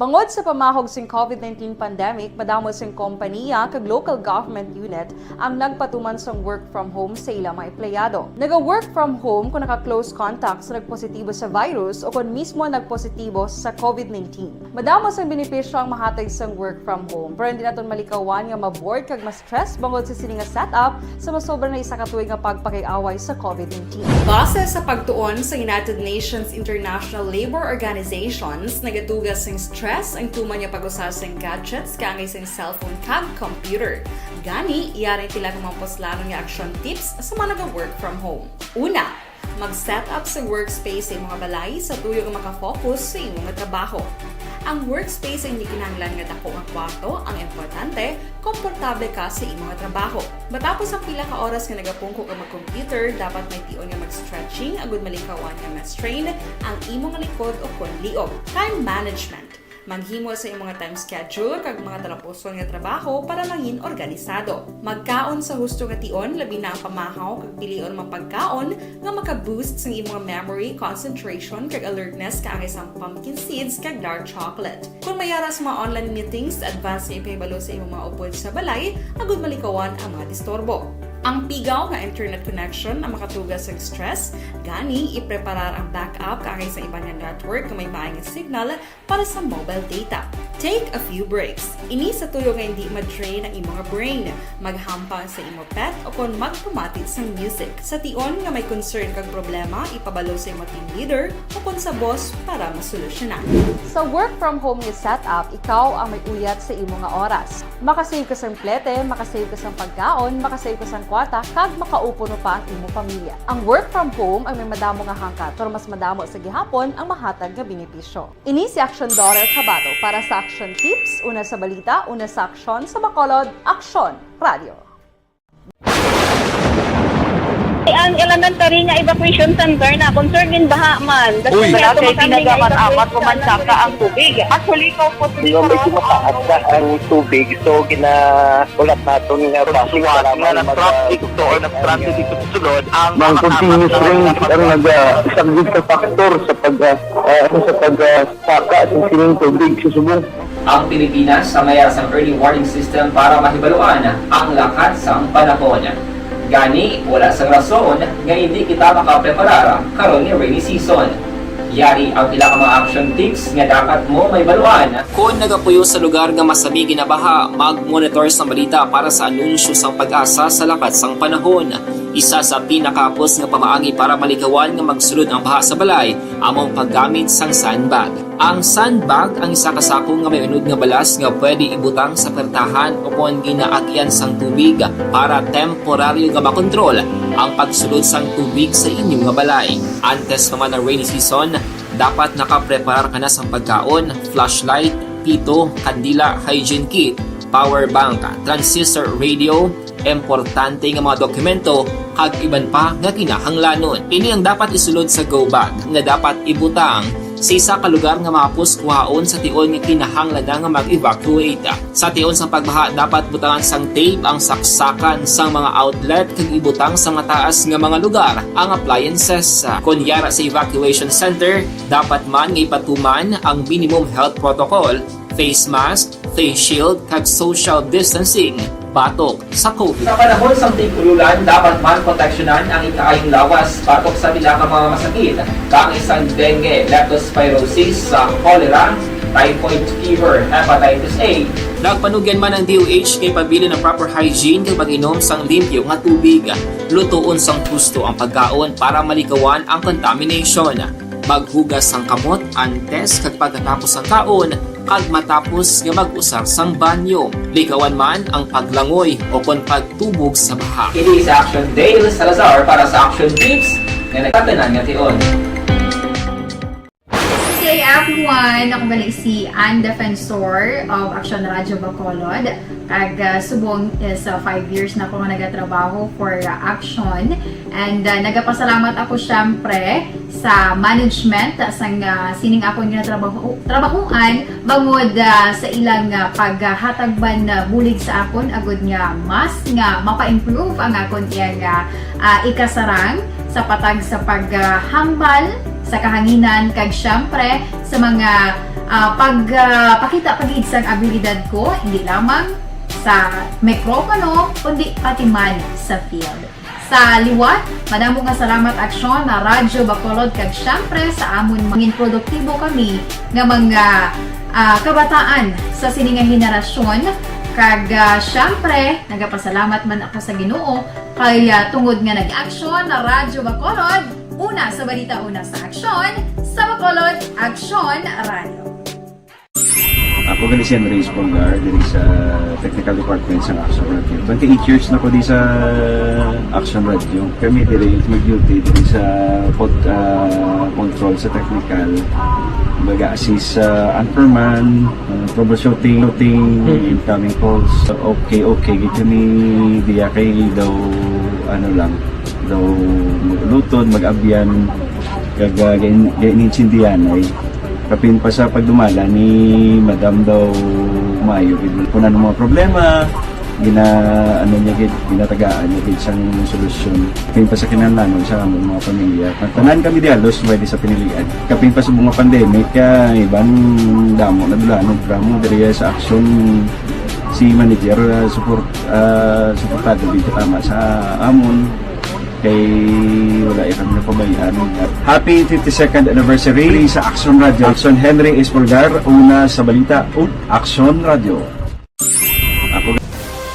Bangod sa pamahog sing covid nineteen pandemic, madamo sing kompaniya kag local government unit ang nagpatuman sang work from home sa ila mga empleyado. Naga-work from home kung naka-close contact sa nagpositibo sa virus o kon mismo nagpositibo sa covid nineteen. Madamo sang benepisyo ang mahatag sang work from home, pero hindi naton malikawan nga ma-bored kag ma-stress bangod sa sini nga setup sa masobra na isa ka tuig nga pagpakig-away sa covid nineteen. Base sa pagtuon sa United Nations International Labour Organizations, nagaduga sing stress ang tuman nga pag-usa sing gadgets kaangay sing cellphone kag computer. Gani, yari ang pila ka mga puslanon nga action tips sa mga naga-work from home. Una, mag-set up sa workspace sa imong balay sa tuyo nga makafocus sa imong trabaho. Ang workspace ay hindi kinahanglan nga dako nga kwarto. Ang importante, komportable ka sa imo nga trabaho. Matapos ang pila ka oras nga nagapungko ka mag-computer, dapat may tion nga mag-stretching agud malikawan nga ma-strain ang imo nga likod o kon liog. Time management. Maghimo sa imo nga time schedule kag mga talapuson nga trabaho para mangin organisado. Magkaon sa husto nga tion, labi na ang pamahaw kag pilion mga pagkaon nga maka-boost sang imo nga memory, concentration, kag alertness, kaangay sang pumpkin seeds kag dark chocolate. Kon may ara sa mga online meetings, advance nga ipahibalo sa imo mga upod sa balay agud malikawan ang mga disturbo. Ang pigaw nga internet connection ang makatuga sang stress, gani ipreparar ang backup kaangay sa iban nga network nga may maay nga signal para sa mobile data. Take a few breaks. Ini sa tuyo nga hindi ma-drain ang imo nga brain. Maghampang sa imo pet o kon magpamati sang music. Sa tion nga may concern kag problema, ipabalo sa imo team leader o kon sa boss para masolusyonan. Sa work from home nga setup, ikaw ang may uyat sa imo nga oras. Makasave ka sang plete, makasave ka sang pagkaon, makasave ka sang kwarta, kag makaupuno pa ang imo pamilya. Ang work from home ang may madamo nga hangkat, pero mas madamo sa gihapon ang mahatag nga benepisyo. Ini si Action Daughter Kabato para sa Action Tips, una sa balita, una sa aksyon, sa Bacolod, Aksyon Radio. Ang elementary nga evacuation center na concerned in baha man. Uy. Wala kay pinagaman amat ko man saka ang tubig. Actually, ko po. Di ba, medyo mataas na ang tubig, so ginahulat naton nga traffic nga na-traffic to or na-stranded dito sa sulod ang mga continuous rain ang nagasaglit sa factor sa pag, ah, ah, sa pag, ah, saka sa sining tubig sa subong. Ang Pilipinas sa mayar sang early warning system para mahibaluan ang lakat sang panahon. Gani, wala sang rason nga hindi kita makapreparar karon nga rainy season. Yari ang pila ka mga action tips nga dapat mo mahibaluan. Kon nagapuyo sa lugar nga masami ginabaha, mag-monitor sang balita para sa anunsyo sang PAGASA sa lakat sang panahon. Isa sa pinakahapos nga pamaagi para malikawan nga magsulod ang baha sa balay amo ang paggamit sang sandbag. Ang sandbag ang isa ka sako nga may unod nga balas nga pwede ibutang sa pertahan o kon ginaagyan sang tubig para temporaryo nga makontrol ang pagsulod sang tubig sa inyo nga balay. Antes pa man ang rainy season, dapat nakapreparar ka na sang pagkaon, flashlight, pito, kandila, hygiene kit, power bank, transistor radio, importante nga mga dokumento, kag iban pa nga kinahanglanon. Ini ang dapat isulod sa go bag nga dapat ibutang sa isa ka lugar nga mahapos kuhaon sa tion nga kinahanglan na nga mag-evacuate. Sa tion sang pagbaha, dapat butangan sang tape ang saksakan sang mga outlet kag ibutang sa mataas nga mga lugar ang appliances. Kon yara sa evacuation center, dapat man nga ipatuman ang minimum health protocol, face mask, face shield, kag social distancing batok sa COVID. Sa panahon sang tig-ululan, dapat man proteksyonan ang ikaayong lawas batok sa pila ka mga masakit, kaangay sang dengue, leptospirosis, sa cholera, typhoid fever, hepatitis A. Nagpanugyan man ang D O H nga ipabilin ang proper hygiene kag pag-inom sang limpyo nga tubig. Lutoon sang husto ang pagkaon para malikawan ang contamination. Maghugas sang kamot antes kag pagkatapos sang kaon, kag matapos nga mag-usar sang banyo. Likawan man ang paglangoy o kon pagtubog sa baha. Ini si Action Dale Salazar para sa Action Tips nga nagkatanan nga tion. Good day, everyone! Ako bali si Ann Defensor of Action Radio Bacolod. Kag, ah, subong is, ah, five years na ako nga nagatrabaho for, ah, Action. And, ah, nagapasalamat ako, syempre, sa management sang, ah, sining akon ginatrabaho-, trabahuan bangod, ah, sa ilang, ah, paghatag man, ah, bulig sa akon agud nga mas nga mapa-improve ang akon iyang, ah, ah, ikasarang sa patag sa paghambal sa kahanginan kag, syempre, sa mga, ah, pag, ah, pakita pa gid sang abilidad ko, hindi lamang sa mikropono, kundi pati man sa field. Sa liwat, madamo nga salamat, Aksyon, na Radyo Bacolod, kag syempre sa amon mangin produktibo kami nga mga, ah, kabataan sa sini nga henerasyon. Kag, ah, syempre, nagapasalamat man ako sa Ginoo kay, ah, tungod nga nag-aksyon na Radyo Bacolod, una sa balita, una sa aksyon, sa Bacolod, Aksyon Radio. Ako gali si Andres Polgar, diri sa technical department sa Action Radio. Twenty-eight years na ko di sa Action Radio. Kami diri mag-duty diri sa pod-, ah, control sa technical. Baga assist sa anchorman, ah, troubleshooting, routing, Mm. incoming calls. Okay, okay. Gid kami diya kay daw, ano lang, daw mag-ulutod, mag-abyan, kag, ah, gain-, gain-, intindihan ay. Kapin pa sa pagdumala ni Madam daw maayo gid. Kung ano mga problema, gina-, ano niya gid, ginatagaan niya gid sang solusyon. Kapin pa sa kinahanglanon sa among mga pamilya. Tanan kami di halos pwede sa pinilian. Kapin pa sa mga pandemic, ah, iban damo na dula, ano, drama diri sa Action si manager, ah, support, ah, suportado gid tama sa amon. Kay wala ya kami napabayaan. Happy fifty-second anniversary sa Action Radio. Action Henry Espolgar, una sa balita, ug Action Radio. Ako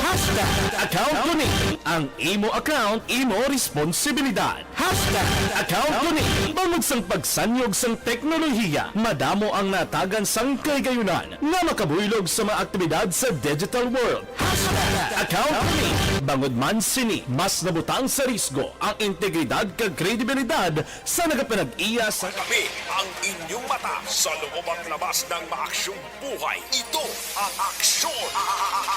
Hashtag account ko ni. Ang imo account, imo responsibilidad. Hashtag account ko ni. Bangod sang pagsanyog sang teknolohiya, madamo ang natagan sang kahigayunan nga makabuylog sa mga aktibidad sa digital world. Hashtag account ko ni. Bangod man sini, mas nabutang sa risgo ang integridad kag kredibilidad sa nagapanag-iya sa Kami ang inyong mata sa loob at labas ng maaksyong buhay. Ito ang Aksyon,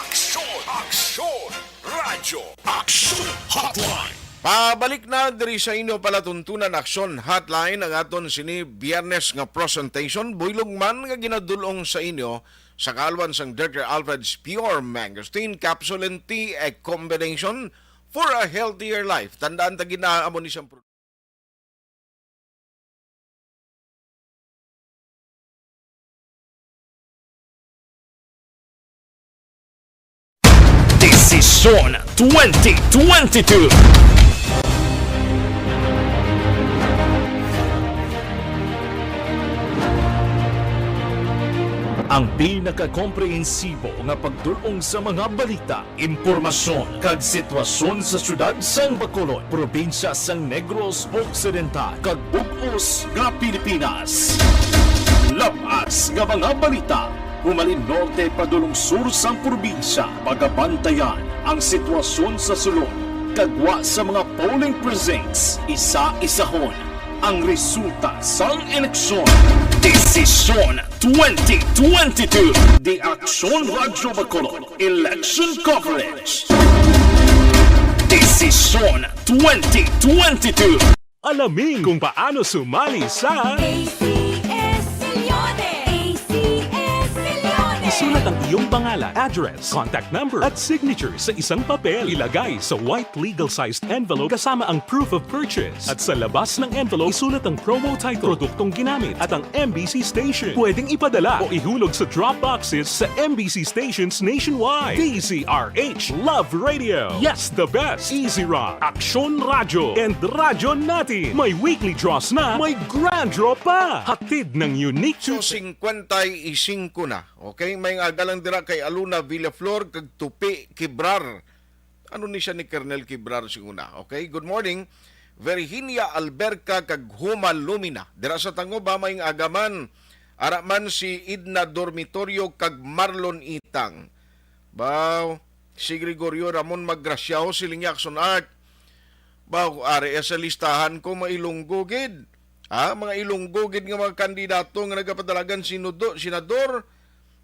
Aksyon, Aksyon Radio. Aksyon Hotline. Pabalik na diri sa inyo palatuntunan, Aksyon Hotline, ang aton sini Biyernes nga presentation. Buylog man nga ginadul-ong sa inyo sa kaalwan sang Doctor Alfred's Pure Mangosteen Capsule and Tea, a combination for a healthier life. Tandaan ta gid na amo ni siyang pro- Desisyon twenty twenty-two. Ang pinakakomprehensibo nga pagdul-ong sa mga balita, impormasyon, kag sitwasyon sa siyudad sang Bacolod, probinsya sang Negros Occidental, kag bug-os nga Pilipinas. Labas nga mga balita, humalin norte padulong sur sang probinsya, pagabantayan ang sitwasyon sa sulod, kag gwa sa mga polling precincts, isa-isahon ang resulta sang eleksyon. Desisyon twenty twenty-two. The Aksyon Radyo Bacolod Election Coverage. Desisyon twenty twenty-two. Alamin kung paano sumali sa A C S Milyones! A C S Milyones! Isulat ang iyong pangalan, address, contact number, at signature sa isang papel. Ilagay sa white legal-sized envelope kasama ang proof of purchase. At sa labas ng envelope, isulat ang promo title, produktong ginamit, at ang M B C station. Pwedeng ipadala o ihulog sa drop boxes sa M B C stations nationwide. D Z R H Love Radio. Yes, the best. Easy Rock, Aksyon Radyo, and Radyo Natin. May weekly draws na, may grand draw pa. Hatid ng Unique So, Toothpaste. Singkwenta y singko na. Okay, may aga lang dira kay Aluna Villaflor kag Tupi Kibrar. Ano ni siya ni Colonel Kibrar sing una? Okay, good morning. Virginia Alberca kag Huma Lumina. Dira sa Tango ba may agaman? Ara man si Edna Dormitorio kag Marlon Itang. Baw, si Gregorio Ramon Magraciao, siling niya, Action Art. Baw, ari sa listahan ko, mga Ilonggo gid. Ha? Mga Ilonggo gid nga mga kandidato nga nagapadalagan sinudo, senador,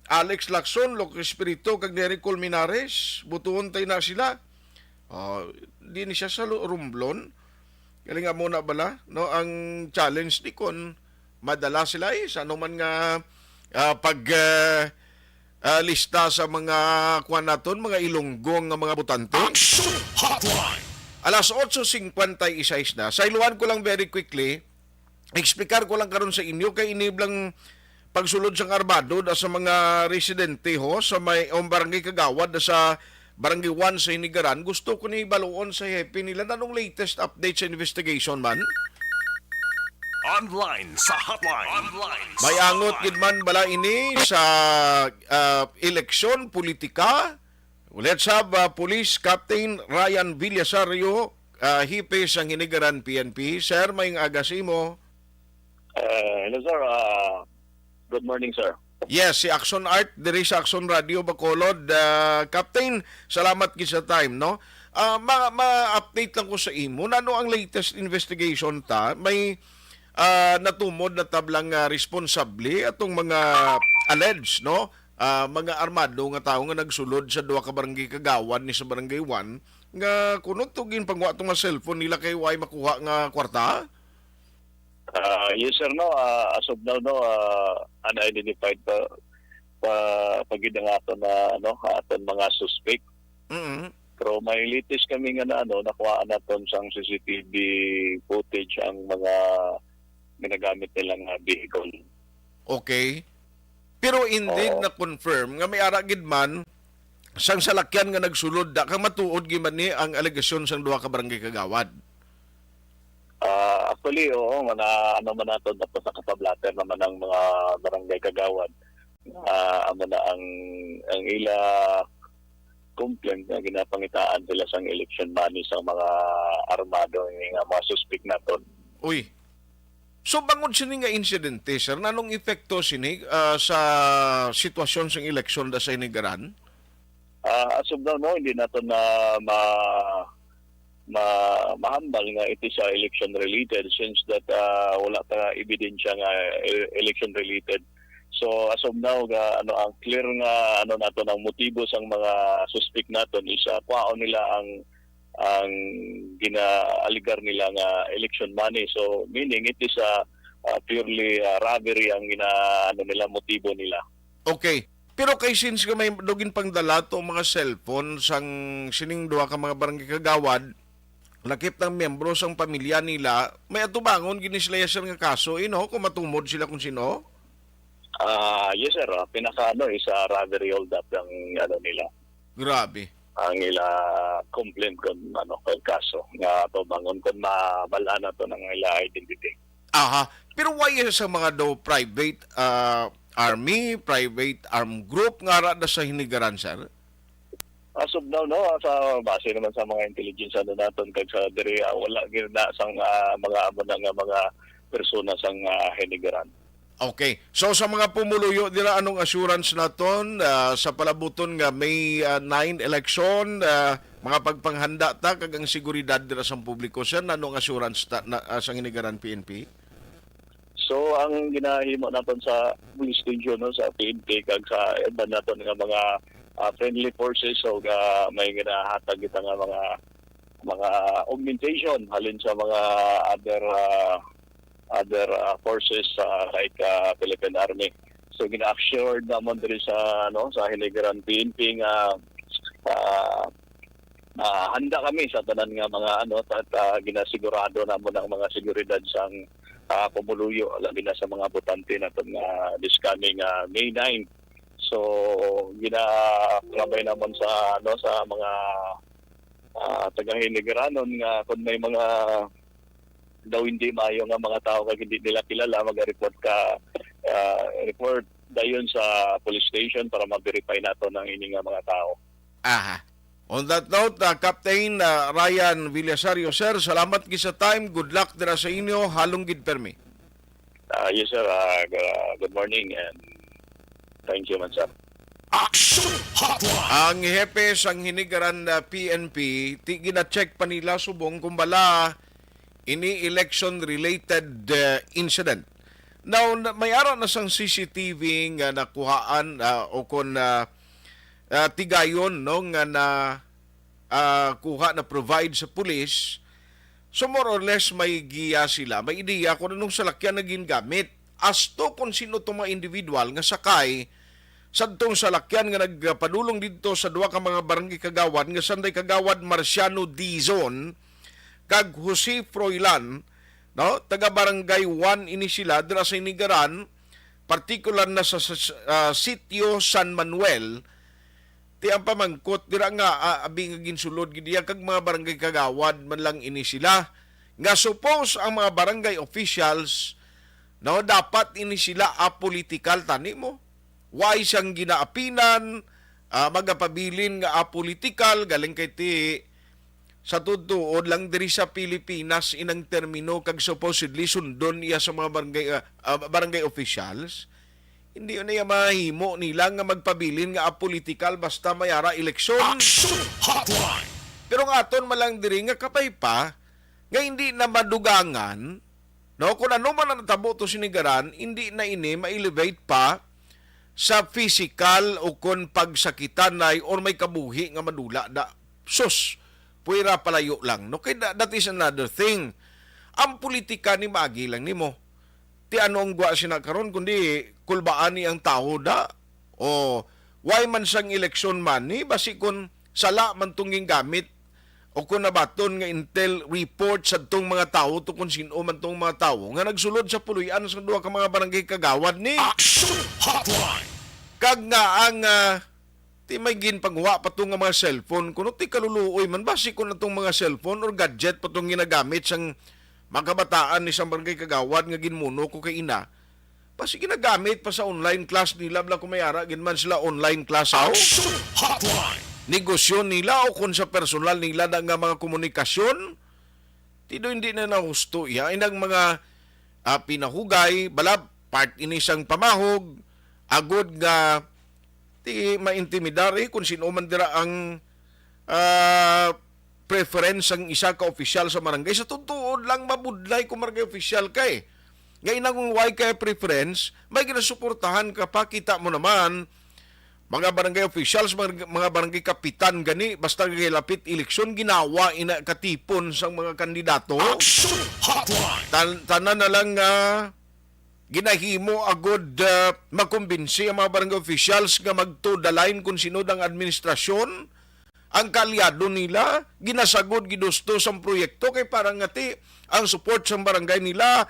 Alex Lacson, Loco Espiritu, kag Nery Colmenares, butuhon tay na sila. Oh, di ni siya sa lu-, Romblon. Galing nga muna bala, no? Ang challenge di kon madala sila, eh, sa anuman nga, ah, pag, ah, ah, lista sa mga, kuwan naton, mga Ilonggo nga mga botante. Action Hotline. Alas otso cincuenta y seis na. Sayluhan ko lang very quickly, explicar ko lang karon sa inyo kay ini lang pagsulod sang armado da sa mga residente ho sa may, um, barangay Kagawad da sa Barangay one sa Hinigaran. Gusto ko ni baluon sa hepe nila nanong latest update sa investigation man. Online sa hotline. Online sa May angot hotline. Gid man bala ini sa, ah, eleksyon, politika? Let's have, uh, Police Captain Ryan Villasario, uh, Hipe sang Hinigaran P N P. Sir, may aga sa imo. Eh, hello, sir. Ah, good morning, sir. Yes, si Action Art diri sa Action Radio Bacolod. Ah, Captain, salamat gid sa time, no? Ah, ma, ma-update lang ko sa imo. Nano ang latest investigation ta? May, ah, natumod na tablang, ah, responsable atong mga alleged, no? Ah, mga armado nga tawo nga nagsulod sa duha ka barangay kagawad ni sa Barangay One nga kuno to ginpangwa tong mga cellphone nila kay way makuha nga kwarta? Ah, yes, sir, no. Ah, as of now, no, ah, unidentified pa, pa, pa gid ang aton na, ano, aton mga suspect. Mm. Pero may latest kami nga na, ano, nakuhaan naton sang C C T V footage ang mga ginagamit nilang, ah, vehicle. Okay. Pero indeed Oo. na-confirm nga may ara gid man sang salakyan nga nagsulod da, kag matuod gid man ni ang alegasyon sang duha ka barangay kagawad? Ah, actually, oo, mana-, ano man nato, tapos nakapablatter naman ang mga barangay kagawad. Ah, amo na ang, ang ila complaint nga ginapangitaan sila sang election money sa mga armado, ini nga mga suspect naton. Uy. So, bangod sini nga insidente, sir, nanong epekto sini, ah, sa sitwasyon sang eleksyon da sa Hinigaran? Ah, as of now, no, hindi nato na ma-, ma-, mahambal nga it is, ah, election related, since that, ah, wala pa ebidensya nga e-, election related. So, as of now, ga, ano, ang clear nga, ano, naton ang motibo sang mga suspect naton is, ah, kwaon nila ang, ang gina-alegar nila nga election money. So, meaning it is, ah, ah, purely, ah, robbery ang gina-, ano nila, motibo nila. Okay. Pero kay since nga may daw ginpangdala to mga cellphone sang sining duha ka mga barangay kagawad, lakip ng miyembro sang pamilya nila, may atubangon gid ni sila, sir, nga kaso, eh, no? Kung matumod sila kung sino? Ah, yes, sir. Ah, pinaka, ano, is, ah, robbery hold up ang, ano, nila. Grabe. Ang ila complaint kung, ano, kung kaso nga atubangon kung ma-, mabal-an naton ang ila identity. Aha. Pero why sa mga daw private, ah, army, private armed group nga ara da sa Hinigaran, sir? As of now, no, sa base naman sa mga intelligence, ano, naton kag sa diri, ah, wala gyud na sang, ah, mga amo na nga mga persona sang, ah, Hinigaran. Okay. So, sa mga pumuluyo dira, anong assurance naton, ah, sa palabuton nga May, ah, nine election, ah, mga pagpanghanda ta kag ang seguridad dira sa publiko, sir? Anong assurance ta, na, ah, sa Hinigaran P N P? So, ang ginahimo naton sa police station, no, sa P N P kag sa iban naton nga mga, ah, friendly forces, so, ga-, may ginahatag kita nga mga, mga augmentation halin sa mga other, ah, other, ah, forces, ah, like, ah, Philippine Army. So, gina-assured namon diri sa, ano, sa Hinigaran P N P nga, ah, ah, handa kami sa tanan nga mga, ano, at, ah, ginasigurado namon ang mga seguridad sang, ah, pumuluyo, labi na sa mga botante naton nga this coming, ah, May nine. So, ginapangabay namon sa, ano, sa mga, ah, taga-Hinigaranon nga kung may mga daw hindi maayo nga mga tao kag hindi nila kilala, mag-report ka, ah, report dayon sa police station para ma-verify naton ang ini nga mga tao. Aha. On that note, ah, Captain, ah, Ryan Villasario, sir, salamat gid sa time. Good luck dira sa inyo. Halong gid permi. Ah, yes, sir. Ah, g-, good morning and thank you man, sir. Action Hotline! Ang hepe sang Hinigaran na P N P, ti gina-check pa nila subong kung bala ini election-related, eh, incident. Now, na, may ara na sang C C T V nga nakuhaan, ah, o kon, ah, ah, tigayon, no, nga na, ah, kuha na provide sa pulis. So, more or less, may giya sila, may ideya kung anong salakyan na gingamit. As to kung sino tong mga individual nga sakay sadtong salakyan nga nagpadulong didto sa duha ka mga barangay kagawad nga sanday Kagawad Marciano Dizon kag Jose Froilan, no? Taga Barangay One ini sila dira sa Hinigaran, partikular na sa, sa, sa, ah, Sitio San Manuel. Ti ang pamangkot dira nga, ah, abi nga ginsulod gid iya kag mga barangay kagawad man lang ini sila. Nga suppose ang mga barangay officials, no, dapat ini sila apolitical tani mo. Why siyang ginaapinan, ah, magapabilin nga apolitical, galing kay ti sa tuod-tuod lang diri sa Pilipinas inang termino kag supposedly sundon iya sa mga barangay, ah, ah, barangay officials. Hindi na iya mahimo nila nga magpabilin nga apolitikal basta may ara eleksyon. Action Hotline! Pero nga aton man lang diri nga kabay pa nga hindi na madugangan, no? Kung ano man ang natabo to sinigaran, hindi na ini ma-elevate pa sa physical o kon pagsakitanay or may kabuhi nga madula da. Sus, puwera palayo lang, no? Kay tha-, that is another thing. Ang politika ni maagi lang nimo. Ti ano ang gwa sina karon, kundi kulbaan ni ang tawo da? O why man sang eleksyon money? Basi kun sala man tong gingamit o kun nabaton nga intel report sa tong mga tawo to kung sino man tong mga tawo nga nagsulod sa puloy-an sa duha ka mga barangay kagawad ni Action Hotline! Kag nga ang, ah, ti may ginpanguha pa to nga mga cellphone, kuno ti kaluluoy man basi kun atong mga cellphone or gadget pa tong ginagamit sang mga kabataan ni sang barangay kagawad nga ginmuno ko kay ina. Basi ginagamit pa sa online class nila, bala kung may ara gid man sila online class, aw? Action Hotline! Negosyo nila o kung sa personal nila na nga mga komunikasyon, ti do hindi na nahusto iya. Inang mga, ah, pinahugay, bala, part ini sang pamahog, agod nga ti maintimidar, eh, kung sino man dira ang, ah, preference sang isa ka opisyal sa barangay. Sa tuod lang, mabudlay kung barangay opisyal ka, eh. Nga inang kung way kay preference, may ginasuportahan ka pa, kita mo naman, mga barangay officials, mga, mga barangay kapitan gani, basta kay lapit eleksyon, ginawa ina katipon sang mga kandidato. Action Hotline! Tan-, tanan na lang nga ginahimo agod, ah, makumbinsi ang mga barangay officials nga magto the line kung sino ang administrasyon, ang kaalyado nila, ginasagod, gidusto sang proyekto kay para nga ti ang support sang barangay nila,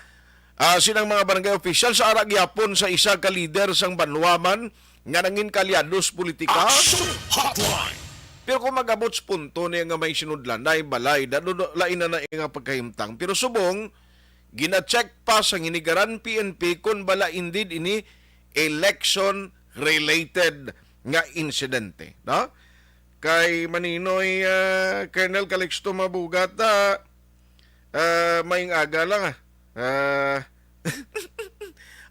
ah, silang mga barangay officials, ara gyapon sa isa ka lider sang banwa man nga nangin kaalyado sa politika. Action Hotline! Pero kung mag-abot sa punto niya nga may sinudlan, naay balay, dado-, lain na na nga pagkahimtang. Pero subong, gina-check pa sa hinigaran P N P kung bala indeed ini election-related nga insidente, no? Kay Maninoy, ah, Colonel Calixto Mabugat, ah, ah, maayong aga lang, ah. Ah,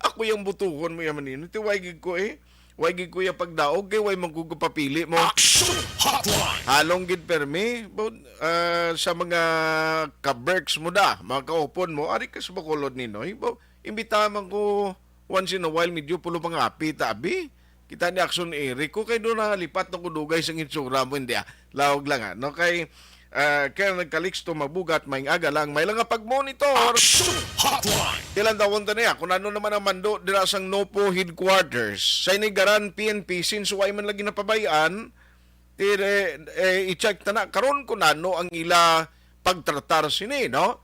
ako yang butuhon mo yan, Maninoy. Ti way gid ko, eh. Way gid ko ya pagdaog kay way man ko papili mo. Action Hotline! Halong gid permi, but, ah, sa mga ka-Berks mo da, mga kaupod mo, ari ka sa Bacolod, Ninoy. Bo, imbitahan man ko once in a while, medyo pulo pangapi ta, abi. Kita ni Action Eric ko, kay doon nalipat na ko dugay sa itsura mo, hindi, ah. Lawag lang, ah. No, kay, ah, kay nagkaliksto, mabugat, may aga lang, may lang nga pag-monitor. Action Hotline! Ilan tawon ta niya, kung ano naman ang mando dira sang NOPO headquarters. Sa inigaran P N P, since way man lagi napabayaan, tire, eh, i-check ta na karon kung ano ang ila pagtratar sini, no?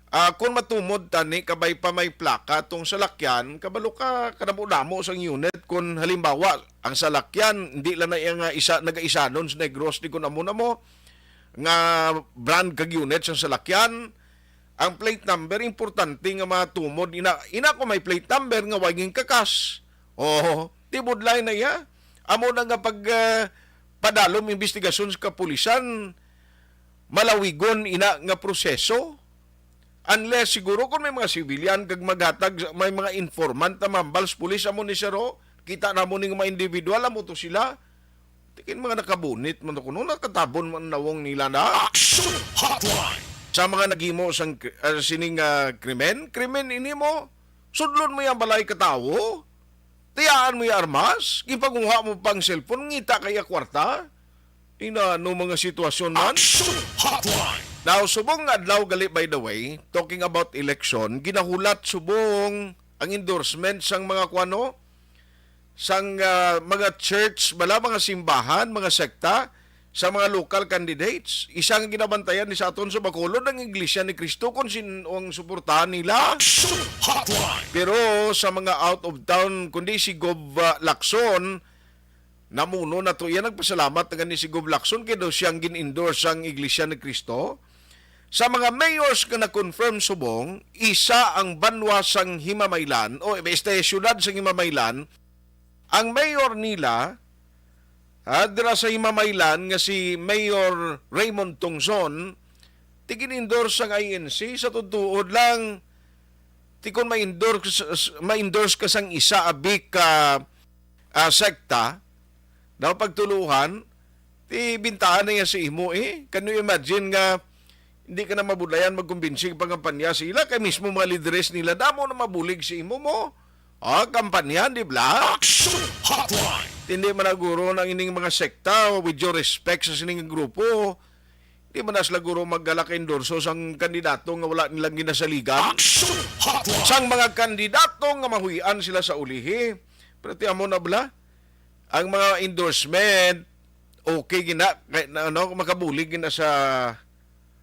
Ah, kung matumod tani, kabay pa may plaka tong salakyan, kabalo ka, kadamo-damo sang unit. Kung halimbawa, ang salakyan, hindi lang na iya nga isa, nagaisanon sa Negros, di kung amo na mo, nga brand kag unit sang salakyan, ang plate number, importante nga matumod. Ina, ina ko may plate number nga way ginkakas. Oo, tibudlay na iya. Amo na nga pag, ah, padalom investigasyon sa kapulisan, malawigon ina nga proseso. Unless siguro kung may mga civilian kag maghatag, may mga informant na mambal sa pulis, amo ni sir, ho, kita namo ning mga individual, amo to sila. Tikin mga nakabunit man to kuno, nakatabon man nawong nila na. Action Hotline! Sa mga naghimo sang kri-, ah, sining, ah, krimen, krimen ini mo, sudlon mo yang balay ka tawo, tiyaan mo yung armas, gipanguha mo pang cellphone, ngita kaya kwarta. Ina, ano mga sitwasyon man? Action Hotline! Now, subong nga adlaw gali, by the way, talking about election, ginahulat subong ang endorsement sang mga kuano, sang, ah, mga church, bala, mga simbahan, mga sekta, sa mga local candidates. Isa nga ginabantayan ni sa aton sa Bacolod ang Iglesia ni Cristo kung sin-, ang suportahan nila. Action Hotline! Pero sa mga out of town, kundi si Gov, ah, Lacson, namuno na to. Iya nagpasalamat na gani si Gov Lacson kay daw siyang gin-endorse ang Iglesia ni Cristo. Sa mga mayors nga na-confirm subong, isa ang banwa sang Himamaylan, o este, siyudad sang Himamaylan, ang mayor nila, ha, dira sa Himamaylan nga si Mayor Raymond Tongzon, ti gin-endorse sang I N C. Sa tutuod lang, Ti kon ma-endorse, ma-endorse ka sang isa abi ka, ah, sekta, daw pagtuluhan, ti bintahan na niya sa imo, eh. Can you imagine nga hindi ka na mabudlayan magkumbinsi pangampanya sa ila kay mismo mga lideres nila damo na mabulig sa imo mo? Ah, kampanya, di ba? Action Hotline! Hindi man naguro ang ining mga sekta, with your respect sa sining grupo, di man na sila guro magdala ka endorso sang kandidato nga wala nilang ginasaligan. Action Hotline! Sang mga kandidato nga mahuy-an sila sa ulihi. Pero ti amo na bala, ang mga endorsement, okay gina, kay, na, ano, makabulig gina sa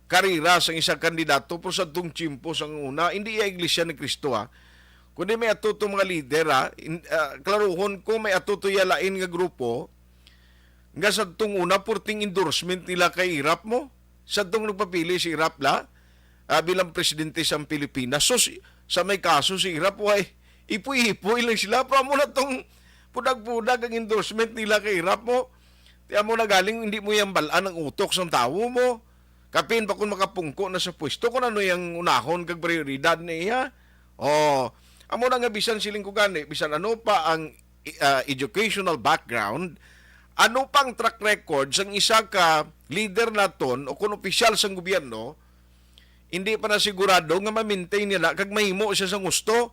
karera sang isang kandidato, pero sa tong tiyempo sang una, hindi iya Iglesia ni Cristo, ha. Kundi may ato to mga lider, ha. In, ah, klaruhon ko, may ato to iya lain nga grupo, nga sa tong una, purting endorsement nila kay Irap mo. Sa tong nagpapili si Irap la, ah, bilang presidente sang Pilipinas. So, si, sa may kaso si Irap, way, ipoy-ipoy lang sila. Pero amo na tong pudag-pudag ang endorsement nila kay Irap mo. Ti amo na galing, hindi mo yang balaan ang utok sang tawo mo. Kapin pa kung makapungko na sa pwesto, kung ano yang unahon kag prioridad niya. Oh, amo na nga bisan siling ko gani, bisan ano pa ang, ah, educational background, ano pang track record sang isa ka leader naton o kung opisyal sang gobyerno, hindi pa na sigurado nga ma-maintain nila kag mahimo siya sang gusto.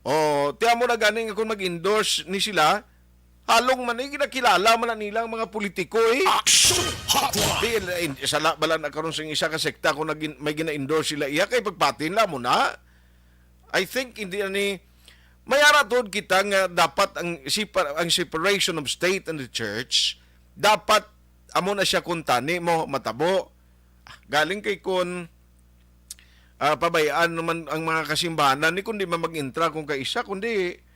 O, ti amo na gani nga kung mag-endorse ni sila, halong man, eh, ginakilala man na nila ang mga politiko, eh. Action Hotline! Di, eh, sala bala na karon sa isa ka sekta kung nagin-, may gina-endorse sila iya, kay pagpatin la mo na. I think hindi ani, may ara tuod kita nga dapat ang separ-, ang separation of state and the church, dapat amo na siya kung tani mo matabo. Ah, galing kay kun, ah, pabayaan naman ang mga kasimbahanan ni kundi man mag-intra kung kaisa, kundi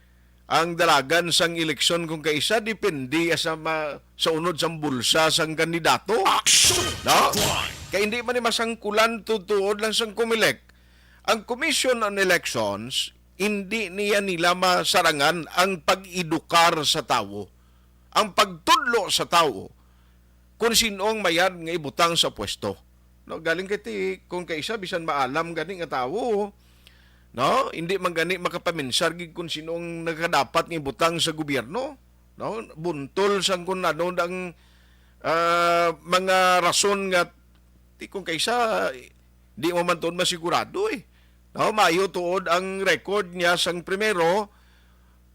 ang dalagan sang eleksyon kung kaisa depende sa ma-, sa unod sang bulsa sang kandidato. Action! No? Hotline! Kay hindi man ni masangkulan tuod lang sang Comelec. Ang Commission on Elections, hindi niya nila masarangan ang pag-edukar sa tawo, ang pagtudlo sa tawo kung sino ang mayad nga ibutang sa pwesto. No, galing kay ti, kung kaisa bisan maalam gani nga tawo, no, hindi man gani makapaminsar gid kung sino ang nakadapat nga ibutang sa gobyerno, no? Buntol sang kung ano ang, ah, mga rason nga ti kung kaisa di mo man tuod masigurado, eh. No, maayo tuod ang record niya sang primero,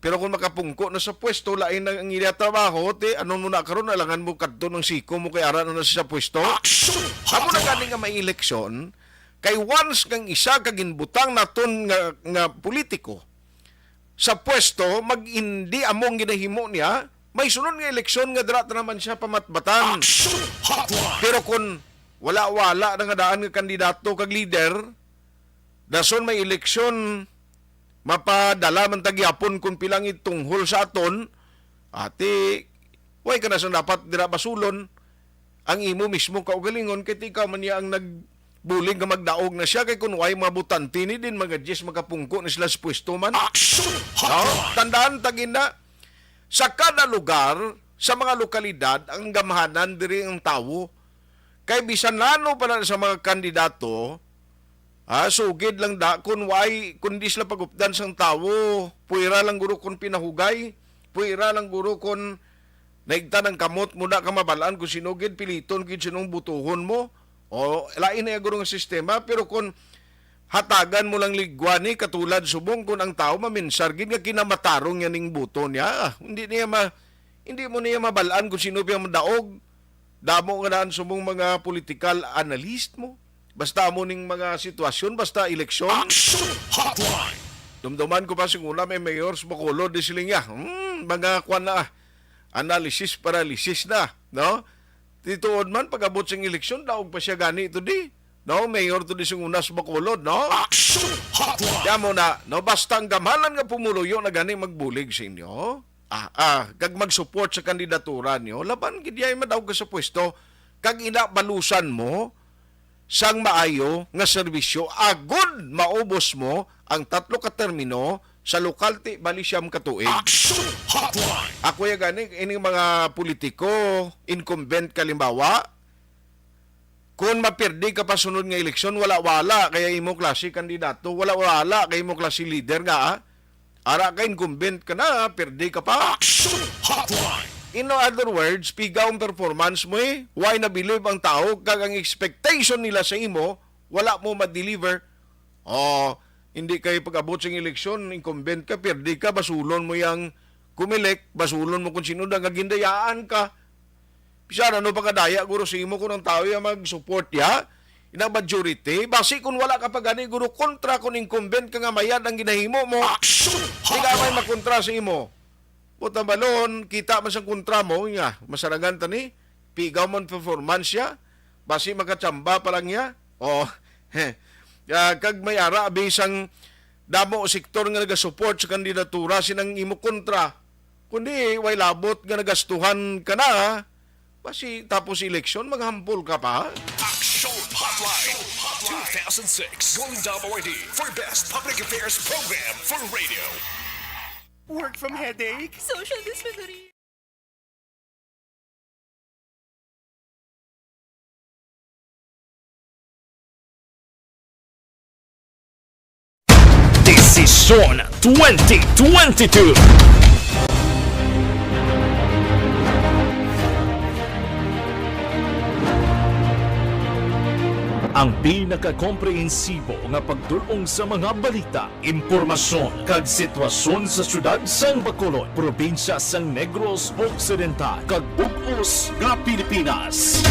pero kung makapungko na sa pwesto, lain ang, ang iya trabaho, ti, ano mo na karon, alangan mo kadto ng siko mo kay ara na na sa pwesto. Action! Amo na gani nga may eleksyon, kay once kang isa ka ginbutang naton nga, nga politiko sa pwesto, mag hindi among ginahimo niya, may sunod nga eleksyon nga dira ta naman siya pamatbatan. Action Hotline! Pero kung wala-wala na nga daan nga kandidato kag leader, dason may eleksyon, mapadala man ta gyapon kung pila ang itunghol sa aton. Ati, way ka na sa dapat dira basulon ang imo mismo kaugalingon, kay ikaw man niya ang nagbulig nga magdaog na siya, kay kun way mga butante ni din mga diyes makapungko na sila sa pwesto man. Action! No? Hotline! Tandaan ta gina, sa kada lugar, sa mga lokalidad, ang gamhanan diri ang tawo. Kay bisan nano pa na sa mga kandidato, ah, sugid lang da, kun way, kun di sila pagupdan sang tawo, puwera lang guro kun pinahugay, puwera lang guro kun naigtan ang kamot mo, da ka mabalaan kung sino gid, piliton gid sinong butuhon mo. O, lain na yung guro nga sistema, pero kung hatagan mo lang ligwa ni, katulad subong kung ang tawo maminsar gid nga kinamatarong niya ning buto niya, ah, hindi niya ma-, hindi mo niya mabalaan kung sino biyang daog. Damo nga daan subong mga political analyst mo. Basta mo ning mga sitwasyon, basta eleksyon. Action Hotline! Dumduman ko pa sing una may mayor sa Bacolod, di sila niya. Hmm, mga kwan na, ah, analysis paralysis na, no? Tituod man, pag-abot sing eleksyon, daog pa siya gani to di. No, mayor to di sing una sa Bacolod, no? Action Hotline! Kaya mo na, no? Basta ang gamhanan nga pumuluyo na gani magbulig sa inyo. Ah, ah, kag mag-support sa kandidatura niyo, laban gid yay madaog ka sa pwesto, kag ina balusan mo sang maayo nga serbisyo agud maubos mo ang tatlo ka termino sa lokal ti bali siyam ka tuig. Action Hotline! Ako ya gani, ining mga politiko, incumbent kalimbawa, Kung mapirdi ka pa sunod nga eleksyon, wala-wala kaya imo klase kandidato, wala-wala kaya imo klase leader nga, ah. Ara ka, incumbent ka na, pirdi ka pa. Action Hotline! In other words, piga ang performance mo, eh. Why na believe ang tao kag ang expectation nila sa imo, wala mo ma-deliver? Oh, hindi kay pag-abot sing eleksyon, incumbent ka, pirdi ka, basulon mo yang Comelec, basulon mo kung sino da nga gindayaan ka. Bisan ano pa kadaya, guro, sa imo, kung ang tao ya mag-support ya, ina majority, basi kung wala ka pa gani, guro, kontra kung incumbent ka nga mayad ang ginahimo mo, Action di ka may Hotline! Makontra sa imo. Buta balon, kita man sang kontra mo, nga, masarangan ta ni, pigaw man performance ya, basi makachamba pa lang ya. Oh, ah, kag may ara, abi, sang damo sektor nga nagasupport sa kandidatura sinang imo kontra. Kundi, way labot nga nagastuhan ka na, basi tapos eleksyon, maghampol ka pa. Action Hotline two thousand six Golden Dome Awardee for Best Public Affairs Program for Radio. Work from headache? Social disciplinary. Desisyon twenty twenty-two. Ang pinakakomprehensibo nga pagdul-ong sa mga balita, impormasyon, kag sitwasyon sa siyudad sang Bacolod, probinsya sang Negros Occidental, kag bug-os nga Pilipinas.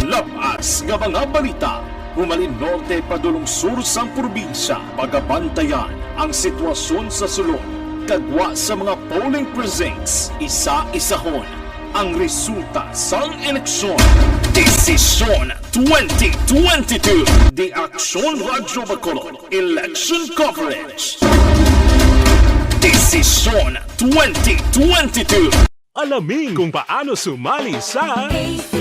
Lab-as nga mga balita, humalin norte padulong sur sang probinsya, pagabantayan ang sitwasyon sa sulod, kag gwa sa mga polling precincts, isa-isahon ang resulta sang eleksyon. Desisyon twenty twenty-two. The Action Radyo Bacolod Election Coverage. Desisyon twenty twenty-two. Alamin kung paano sumali sa A C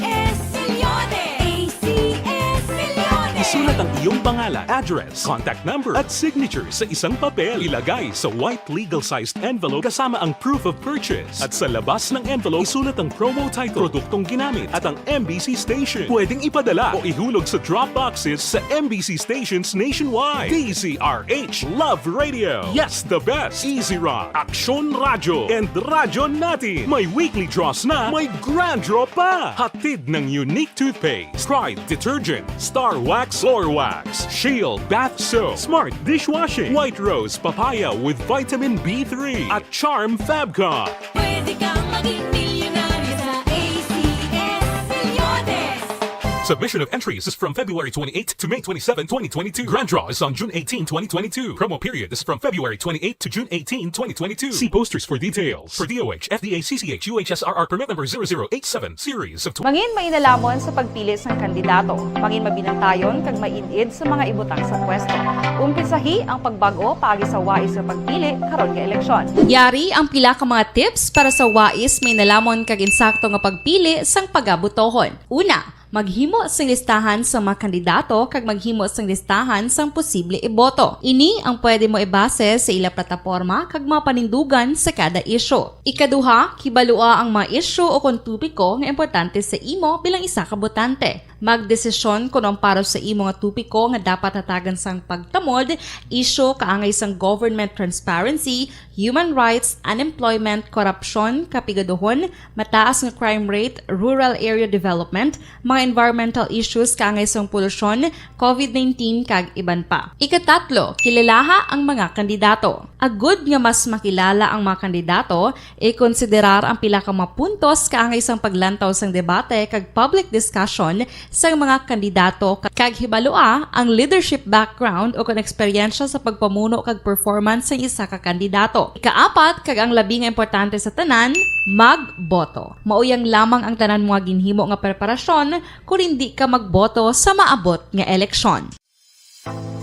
S Milyones! A C S Milyones! Isulat ang iyong pangalan, address, contact number, at signature sa isang papel. Ilagay sa white legal-sized envelope kasama ang proof of purchase. At sa labas ng envelope, isulat ang promo title, produktong ginamit, at ang M B C station. Pwedeng ipadala o ihulog sa drop boxes sa M B C stations nationwide. D Z R H Love Radio. Yes, the best. Easy Rock, Aksyon Radyo, and Radyo Natin. May weekly draws na, may grand draw pa. Hatid ng Unique Toothpaste, Pride Detergent, Star Wax Floor Wax, Shield Bath Soap, Smart Dishwashing, White Rose Papaya with Vitamin B three, at Charm Fab Cup. Pwede kang maging milyonaryo sa A C S Milyones. Submission of entries is from February twenty-eighth to May twenty-seven, twenty twenty-two. Grand draw is on June eighteen, twenty twenty-two. Promo period is from February twenty-eighth to June eighteen, twenty twenty-two. See posters for details. For D O H, F D A, C C H, U H S R R permit number zero zero eight seven, series of tw- Mangin mainalamon sa pagpili sang kandidato. Mangin mabinantayon kag maid-id sa mga ibutang sa pwesto. Umpisahi ang pagbag-o paagi sa wais nga pagpili karon nga eleksyon. Yari ang pila ka mga tips para sa wais, mainalamon kag insakto nga pagpili sang pagabotohon. Una, maghimo sing listahan sa mga kandidato kag maghimo sing listahan sang posible iboto. Ini ang pwede mo ibase sa ila plataporma kag mga panindugan sa kada isyu. Ikaduha, kibalua ang mga isyu o kon topiko nga importante sa imo bilang isa ka botante. Magdesisyon kon ang para sa imo nga topiko nga dapat hatagan sang pagtamod, isyu kaangay sang government transparency, human rights, unemployment, korupsyon, kapigaduhon, mataas nga crime rate, rural area development, mga environmental issues kaangay sang polusyon, covid nineteen, kag iban pa. Ikatatlo, kilalaha ang mga kandidato. Agud nga mas makilala ang mga kandidato, ikonsiderar ang pila ka mga puntos kaangay sang paglantaw sang debate kag public discussion sang mga kandidato, kag hibalua ang leadership background o kon eksperyensya sa pagpamuno kag performance sang isa ka kandidato. Ikaapat, kag ang labi nga importante sa tanan, magboto. Mao yang lamang ang tanan mo nga ginhimo nga preparasyon kon indi ka magboto sa maabot nga eleksyon.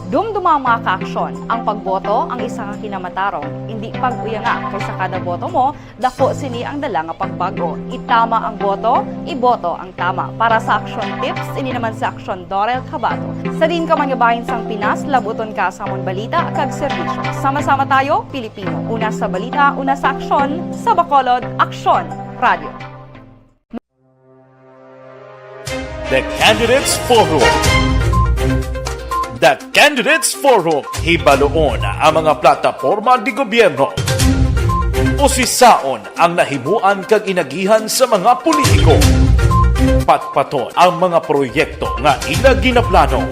Dumduma, mga kaaksyon, ang pagboto ang isa ka kinamatarong. Indi pag-uyanga, kay sa kada boto mo, dako sini ang dala nga pagbag-o. Itama ang boto, iboto ang tama. Para sa Aksyon Tips, ini naman si Aksyon Dorel Cabato. Sa diin ka man nga bahin sang Pinas, labuton ka sa amon balita kag serbisyo. Sama-sama tayo, Pilipino. Una sa balita, una sa aksyon, sa Bacolod, Aksyon Radio. The Candidates Forum. The Candidates Forum. Hibaluon ang mga plataporma de gobyerno. Usisaon ang nahimuan kag inagihan sa mga politiko. Patpaton ang mga proyekto nga ila ginaplano.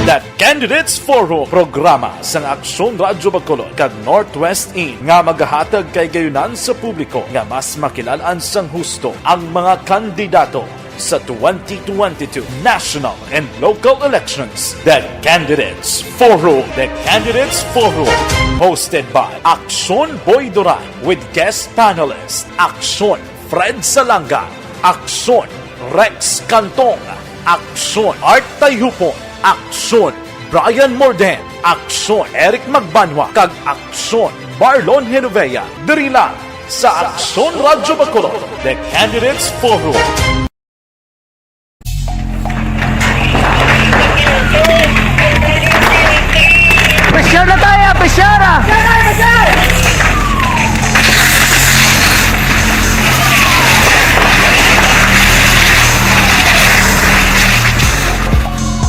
The Candidates Forum, programa sang Aksyon Radyo Bacolod kag Northwest In nga magahatag kay gayunan sa publiko nga mas makilal-an sang husto ang mga kandidato sa twenty twenty-two national and local elections. The Candidates Forum. The Candidates Forum, hosted by Aksyon Boy Duran with guest panelist Aksyon Fred Salanga, Aksyon Rex Cantong, Aksyon Art Tayhupon, Aksyon Brian Morden, Aksyon Eric Magbanwa, kag Aksyon Marlon Genovea, diri lang sa Aksyon Radyo Bacolod, The Candidates Forum. Pressure na tayo, pressure na!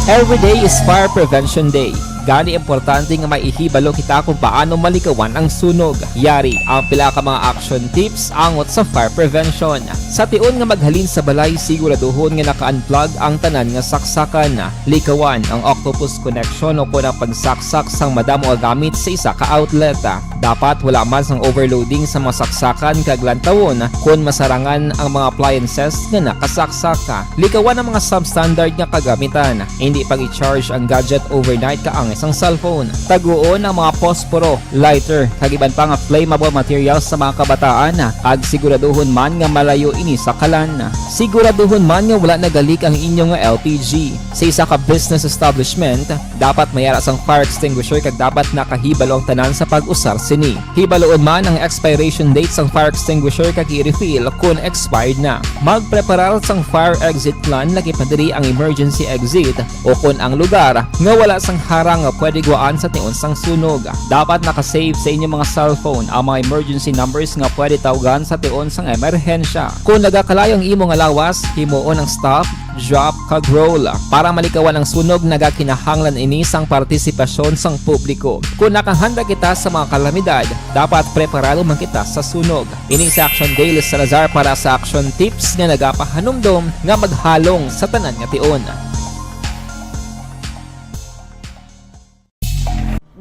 Every day is Fire Prevention Day. Gani, importante nga may ihibalo kita kung paano malikawan ang sunog. Yari ang pila ka mga action tips angot sa fire prevention. Sa tion nga maghalin sa balay, siguraduhon nga naka-unplug ang tanan nga saksakan. Likawan ang octopus connection o kon ang pagsaksak sang madamo nga gamit sa isa ka outlet. Dapat wala man sang overloading sa mga saksakan kag lantawon kon masarangan ang mga appliances nga nakasaksak. Likawan ang mga substandard nga kagamitan. Indi pag-i-charge ang gadget overnight kaangay sang cellphone. Taguon ang mga posporo, lighter, kag iban pa nga flammable materials sa mga kabataan, kag siguraduhon man nga malayo ini sa kalan. Siguraduhon man nga wala nagalik ang inyo nga L P G. Sa isa ka business establishment, dapat may ara sang fire extinguisher kag dapat nakahibalo ang tanan sa pag-usar sini. Hibaluon man ang expiration date sang fire extinguisher kag i-refill kon expired na. Magpreparar sang fire exit plan, lakip na diri ang emergency exit o kon ang lugar nga wala sang harang nga pwede gwaan sa tion sang sunog. Dapat naka-save sa inyo mga cellphone ang mga emergency numbers nga pwede tawgan sa tion sang emerhensya. Kon nagakalayo ang imo nga lawas, himuon ang stop, drop, kag roll. Para malikawan ang sunog, nagakinahanglan ini sang partisipasyon sang publiko. Kon nakahanda kita sa mga kalamidad, dapat preparado man kita sa sunog. Ini si Action Dale Salazar para sa Action Tips nga nagapahanumdom nga maghalong sa tanan nga tion.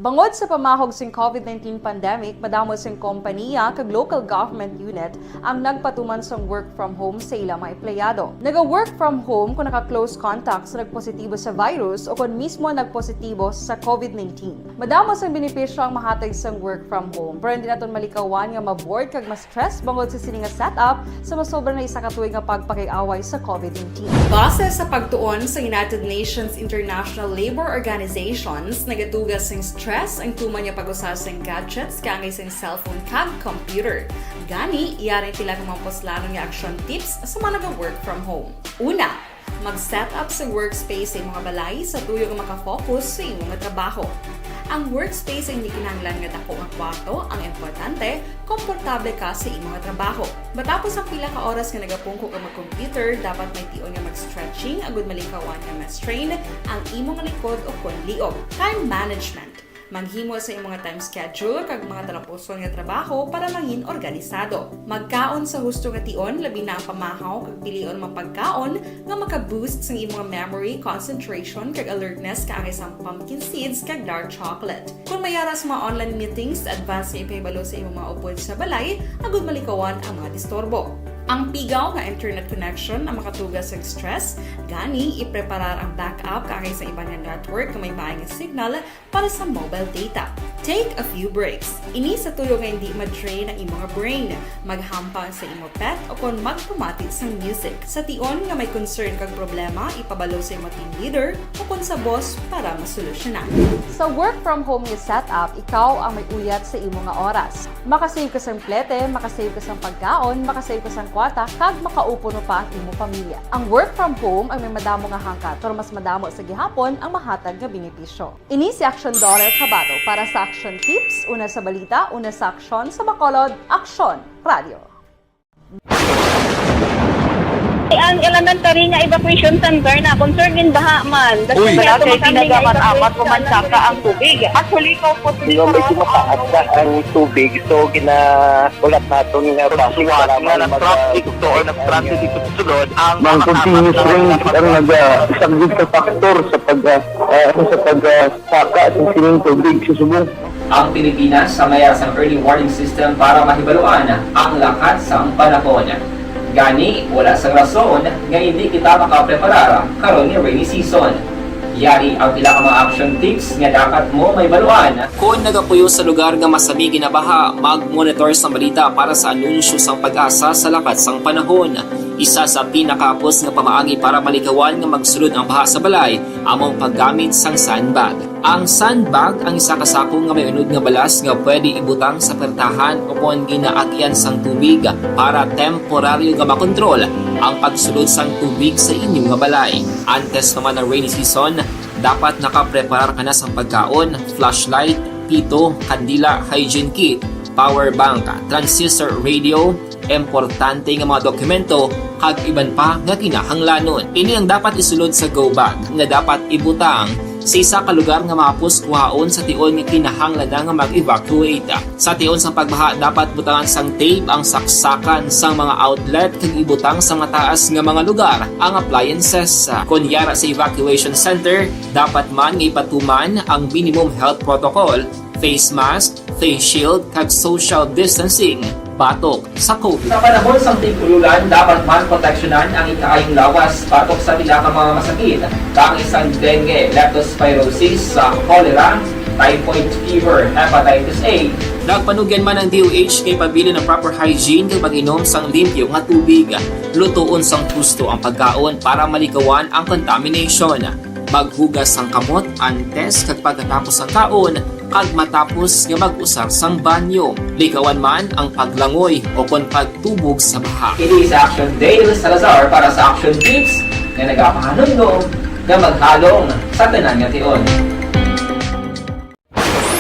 Bangod sa pamahog sing COVID nineteen pandemic, madamo sing kompaniya kag local government unit ang nagpatuman sang work from home sa ila mga empleyado. Naga-work from home kung naka-close contact sa nagpositibo sa virus o kon mismo nagpositibo sa COVID nineteen. Madamo sang benepisyo ang mahatag sang work from home, pero hindi naton malikawan nga ma-bored kag ma-stress bangod sa sini nga setup sa masobra na isa ka tuig nga pagpakig-away sa COVID nineteen. Base sa pagtuon sa United Nations International Labour Organizations, nagatuga sing stress ang tuman nga pag-usa sing gadgets kaangay sing cellphone kag computer. Gani, yari ang pila ka mga puslanon nga action tips sa mga naga-work from home. Una, mag-set up sa workspace sa imo nga balay sa tuyo nga makafocus sa imo nga trabaho. Ang workspace ay hindi kinahanglan nga dako nga kwarto, ang importante, komportable ka sa imo nga trabaho. Matapos ang pila ka oras nga nagapungko ka mag-computer, dapat may tion nga mag-stretching agud malikawan nga ma-strain ang imo nga likod o kon liog. Time management. Maghimo sa imo nga time schedule kag mga talapuson nga trabaho para mangin organisado. Magkaon sa husto nga tion, labi na ang pamahaw kag pilion ang mga pagkaon nga maka-boost sang imo nga memory, concentration, kag alertness kaangay sang pumpkin seeds kag dark chocolate. Kon may ara sa mga online meetings, advance nga ipahibalo sa imo mga upod sa balay agud malikawan ang mga disturbo. Ang pigaw nga internet connection ang makatuga sa stress, gani ipreparar ang backup kaangay sa iban nga network nga may maay nga signal para sa mobile data. Take a few breaks. Ini sa tuyo nga hindi ma-drain ang imo nga brain. Maghampang sa imo pet o kon magpamati sang music. Sa tion nga may concern kag problema, ipabalo sa imo team leader o kon sa boss para masolusyonan. Sa work from home nga setup, ikaw ang may uyat sa imo nga oras. Makasave ka sang plete, makasave ka sang pagkaon, makasave ka sang kwarta, kag makaupo pa ang imo pamilya. Ang work from home ang may madamo nga hangkat, pero mas madamo sa gihapon ang mahatag nga benepisyo. Ini si Action Daughter Kabato para sa Action Tips, una sa balita, una sa aksyon, sa Bacolod, Aksyon Radio. Ang elementary nga evacuation center na concern in baha man. Uy. Wala kay tinaga man amat, pumansaka ang tubig. Actually, ikaw po, medyo mataas na ang tubig, so gina-, ulat naton nga bus para nga mag-, nag-traffic to or nag-traffic ito sulod ang mga continuous rain ang nag-, ah, isang big factor sa pag, ah, ah, sa pag, ah, saka sa sining tubig sa subong. Ang Pilipinas sa mayar sang early warning system para mahibaluan ang lakat sang panahon. Gani, wala sang rason nga hindi kita makapreparar karon nga rainy season. Yari ang pila ka mga action tips nga dapat mo mahibaluan. Kon nagapuyo sa lugar nga masami ginabaha, mag-monitor sang balita para sa anunsyo sang PAGASA sa lakat sang panahon. Isa sa pinakahapos nga pamaagi para malikawan nga magsulod ang baha sa balay amo ang paggamit sang sandbag. Ang sandbag ang isa ka sako nga may unod nga balas nga pwede ibutang sa pertahan o kon ginaagyan sang tubig para temporaryo nga makontrol ang pagsulod sang tubig sa inyo nga balay. Antes pa man ang rainy season, dapat nakapreparar ka na sang pagkaon, flashlight, pito, kandila, hygiene kit, power bank, transistor radio, importante nga mga dokumento, kag iban pa nga kinahanglanon. Ini ang dapat isulod sa go bag nga dapat ibutang sa isa ka lugar nga mahapos kuhaon sa tion nga kinahanglan na nga mag-evacuate. Sa tion sang pagbaha, dapat butangan sang tape ang saksakan sang mga outlet kag ibutang sa mataas nga mga lugar ang appliances. Kon yara sa evacuation center, dapat man nga ipatuman ang minimum health protocol, face mask, face shield, kag social distancing batok sa COVID. Sa panahon sang tig-ululan, dapat man proteksyonan ang ikaayong lawas batok sa pila ka mga masakit, kaangay sang dengue, leptospirosis, sa cholera, typhoid fever, hepatitis A. Nagpanugyan man ang D O H nga ipabilin ang proper hygiene kag pag-inom sang limpyo nga tubig. Lutoon sang husto ang pagkaon para malikawan ang contamination. Maghugas sang kamot antes kag pagkatapos sang kaon, kag matapos nga mag-usar sang banyo. Likawan man ang paglangoy o kon pagtubog sa baha. Ini sa Action Dale Salazar para sa Action Tips nga nagapahanumdom nga maghalong sa tanan nga tion.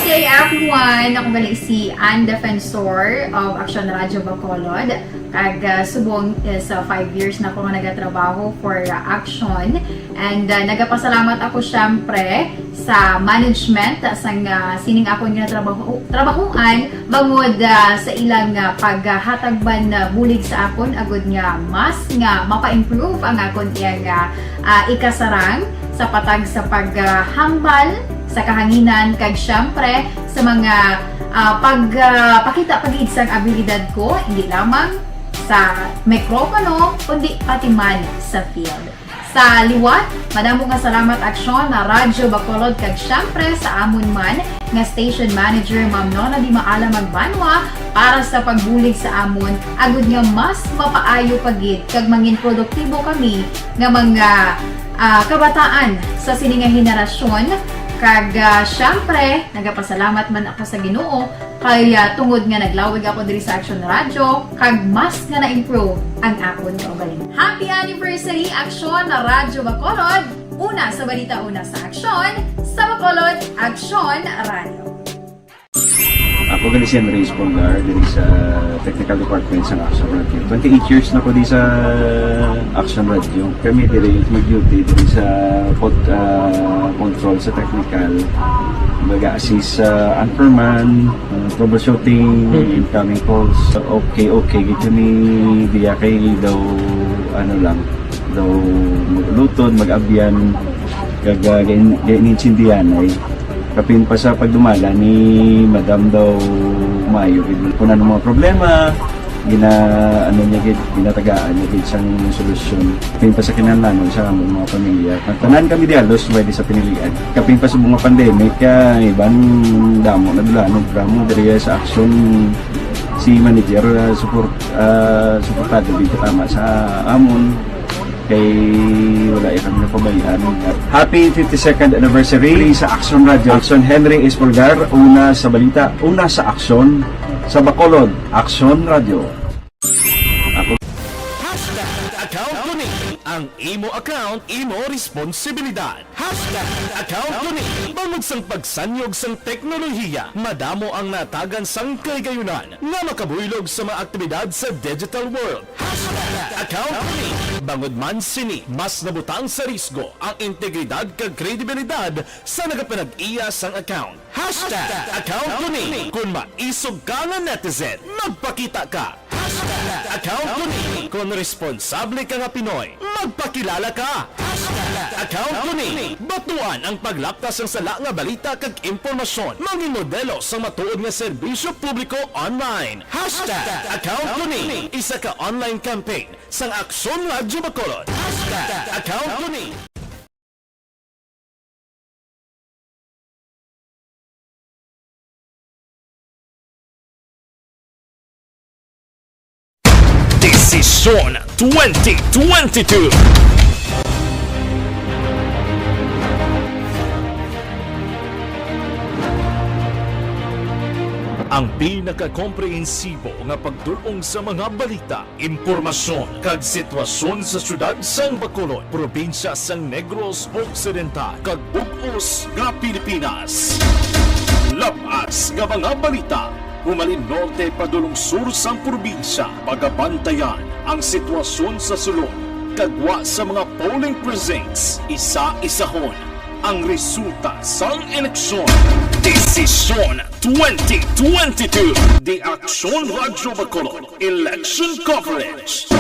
Good day, everyone! Ako gali si Ann Defensor of Action Radio Bacolod. Kag, ah, subong is, ah, five years na ako nga nagatrabaho for, ah, Action. And, ah, nagapasalamat ako, syempre, sa management, ah, sang, ah, sining akon nga trabaho, trabahoan, bangod, ah, sa ilang, ah, paghatag man, ah, bulig sa akon, agud nga mas nga mapa-improve ang akon iyang, ah, ah, ikasarang sa patag sa paghambal sa kahanginan, kag, syempre, sa mga, ah, pag, ah, pakita pa gid sang abilidad ko, hindi lamang sa mikropono, kundi pati man sa field. Sa liwat, madamo nga salamat, Aksyon, na Radyo Bacolod, kag syempre sa amon man nga station manager, Ma'am Nona Di Maala Magbanwa, para sa pagbulig sa amon, agud nga mas mapaayo pa gid kag mangin produktibo kami nga mga, ah, kabataan sa sini nga henerasyon. Kag, ah, syempre, nagapasalamat man ako sa Ginoo kay, ah, tungod nga naglawig ako diri sa Action Radio, kag mas nga na-improve ang akon kaugalingon. Happy anniversary, Action Radyo Bacolod! Una sa balita, una sa aksyon, sa Bacolod, Action Radio. Ako gali si Henry Espolgar, diri sa technical department sa Action Radio. Twenty-eight years na ko di sa Action Radio. Kami diri mag-duty diri sa pod-, ah, control sa technical. Mag-assist sa anchorman, ah, troubleshooting, incoming calls. Okay, okay, gid kami diya kay daw, ano lang, daw mag-ulutod, mag-abyan, kag, ah, gain-, gainintindihan ay. Kapin pa sa pagdumala ni Madam daw maayo gid. Kung ano mga problema, gina-, ano niya gid, ginatagaan niya gid sang solusyon. Kapin pa sa kinahanglanon sa among mga pamilya. Nagtanan kami di halos pwede sa pinilian. Kapin pa sa mga pandemic, ah, iban damo na dulanon, programa diri sa Action, si manager, ah, support, ah, suportado gid katama sa amon. Kay wala iya kami napabayaan. Happy fifty-second anniversary sa Action Radio. Action Henry Espolgar, una sa balita, una sa aksyon, sa Bacolod, Action Radio. Ako. Hashtag account ko ni. Ang imo account, imo responsibilidad. Hashtag account ko ni. Bangod sang pagsanyog sang teknolohiya, madamo ang natagan sang kahigayunan nga makabuylog sa mga aktibidad sa digital world. Hashtag account ko ni. Bangod man sini, mas nabutang sa risgo ang integridad kag kredibilidad sa nagapanag-iya sang account. Hashtag account ko ni kon maisog ka nga netizen, magpakita ka. Hashtag account ko ni kon responsable ka nga Pinoy, magpakilala ka. Hashtag account ko ni batuan ang paglapta sang sala nga balita kag impormasyon, mangin modelo sang matuod nga serbisyo publiko online. Hashtag account ko ni isa ka online campaign sang Aksyon Radyo Bacolod. Hashtag account ko ni. Desisyon twenty twenty-two. Ang pinakakomprehensibo nga pagdul-ong sa mga balita, impormasyon, kag sitwasyon sa siyudad sang Bacolod, probinsya sang Negros Occidental, kag bug-os nga Pilipinas. Lab-as nga mga balita, humalin norte padulong sur sang probinsya, pagabantayan ang sitwasyon sa sulod, kag gwa sa mga polling precincts, isa-isahon ang resulta sang eleksyon. Desisyon twenty twenty-two. The Aksyon Radyo Bacolod Election Coverage.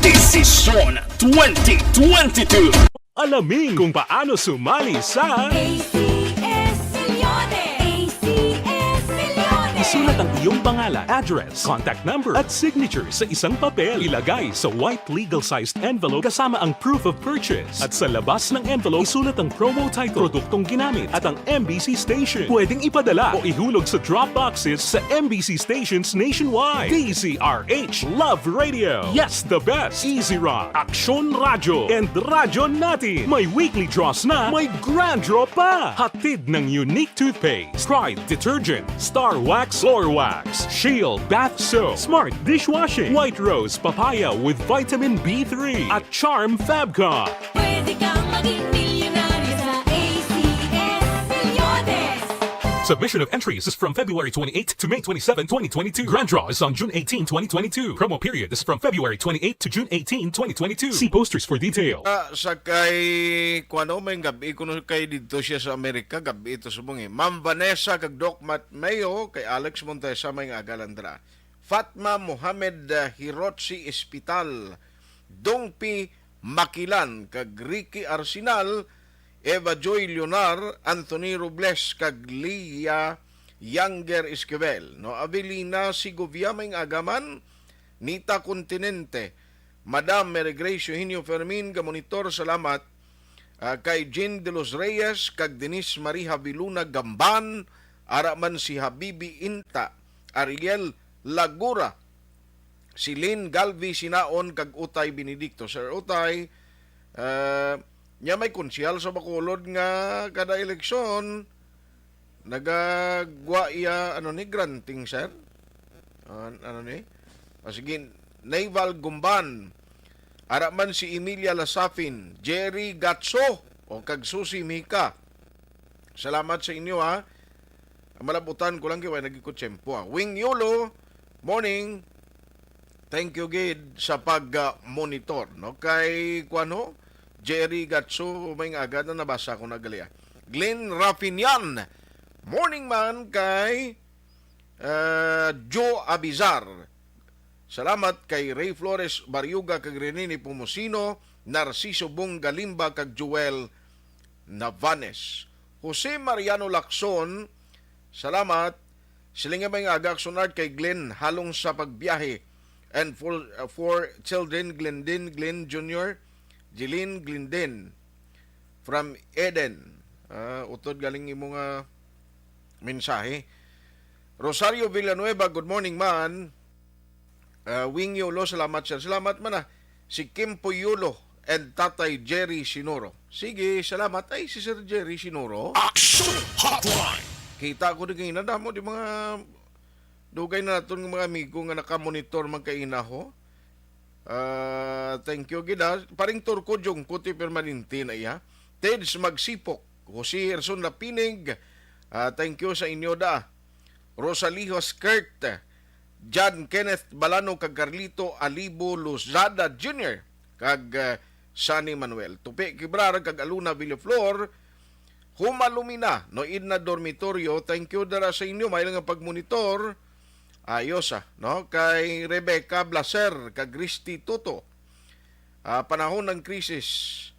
Desisyon twenty twenty-two. Alamin kung paano sumali sa A C S Millones. A C S Millones. Isulat ang iyong pangalan, address, contact number, at signature sa isang papel. Ilagay sa white legal-sized envelope kasama ang proof of purchase. At sa labas ng envelope, isulat ang promo title, produktong ginamit, at ang M B C station. Pwedeng ipadala o ihulog sa drop boxes sa M B C stations nationwide. D Z R H Love Radio. Yes, the best. Easy Rock, Aksyon Radyo, and Radyo Natin. May weekly draws na, may grand draw pa. Hatid ng Unique Toothpaste, Pride Detergent, Star Wax, Floor Wax, Shield Bath Soap, Smart Dishwashing, White Rose Papaya with Vitamin B three, at Charm Fabcon. Pwede kang maging milyonaryo sa A C S Millones. Submission of entries is from February twenty-eighth to May twenty-seven, twenty twenty-two. Grand draw is on June eighteen, twenty twenty-two. Promo period is from February twenty-eighth to June eighteen, twenty twenty-two. See posters for detail. Ah, sa kay, kuwano, may gabi kuno kay didto siya sa Amerika, gabi ito subong eh. Ma'am Vanessa kag Doc Matt Mayo, kay Alex Montesa, may nga agalan dira. Fatma Mohamed, ah, Hirochi Espital, Dongpi Makilan, kag Ricky Arsenal, Eva Joy Leonar, Anthony Robles, kag Lia Younger Esquivel, no? Avelina Segovia, may nga agaman, Nita Continente, Madam Mary Grace Eugenio Fermin, ga monitor, salamat. Ah, kay Jean de los Reyes, kag Denise Marie Haviluna Gamban, ara man si Habibi Inta, Ariel Lagura, si Lynn Galvi Sinaon, kag Utay Benedicto. Sir Utay, ah, nya may konsehal sa Bacolod nga kada eleksyon, nagagwa iya, ano ni, granting, sir? Ah, ano ni? O, sige, Naval Gumban. Ara man si Emilia Lasafin, Jerry Gatso, o kag Susi Mika. Salamat sa inyo, ha. Ang malabutan ko lang kay wala nagikot tiyempo, ha. Wing Yulo, morning. Thank you gid sa pag, ah, monitor, no? Kay, kuwan ho, Jerry Gatso, may nga agad na nabasa ko na gali, ah. Glenn Raffinian, morning man kay, ah, Joe Abizar. Salamat kay Ray Flores Barriuga kag Rene Nepomuceno, Narciso Bong Galimba kag Joel Navanes. Jose Mariano Lacson, salamat. Silingan may nga aga, Aksyon Art, kay Glenn halong sa pagbiyahe. And for, uh, for children, Glendin, Glenn Junior, Jeline, Glendin. From Eden. Ah, utod galing imo nga mensahe. Rosario Villanueva, good morning, man. Ah, Wing Yulo, salamat, sir. Salamat man, ah. Si Kim Puyulo and Tatay Jerry Sinuro. Sige, salamat. Ay, si Sir Jerry Sinuro. Action Hotline. Kita ko din kanina, damo di mga dugay na naton nga mga amigo nga nakamonitor man kaina ho. Ah, thank you gid, ah. Paring Turco Jong, Kuti Permanente na iya. Teds Magsipok, Jose Erson Lapinig, ah, thank you sa inyo da. Rosalio Skirt, John Kenneth Balano kag Carlito Alibo Lozada Junior kag, eh, Sunny Manuel. Tupi Kibrar kag Aluna Villaflor, humalumina, no, Edna Dormitorio, thank you dara sa inyo, may lang ang pagmonitor. Ayos, ah, no? Kay Rebecca Blaser kag Christy Tuto. Ah, panahon ng krisis.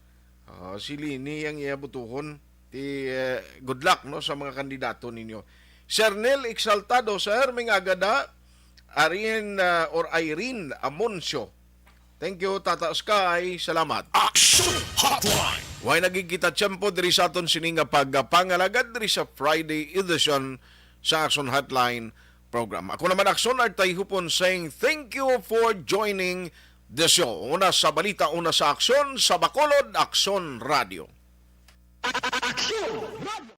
Ah, si Lini ang iya butuhon. Ti, eh, good luck, no, sa mga kandidato ninyo. Sir Neil Exaltado, sir, may nga agada, Irene, ah, or Irene Amoncio. Thank you, Tata Sky. Salamat. Action Hotline. Way naging kita tiyempo diri sa aton sini nga pagpangalagad diri sa Friday edition sa Action Hotline program. Ako naman, Action Artay Hupon, saying thank you for joining the show. Una sa balita, una sa aksyon, sa Bacolod, Action Radio. Action Radio.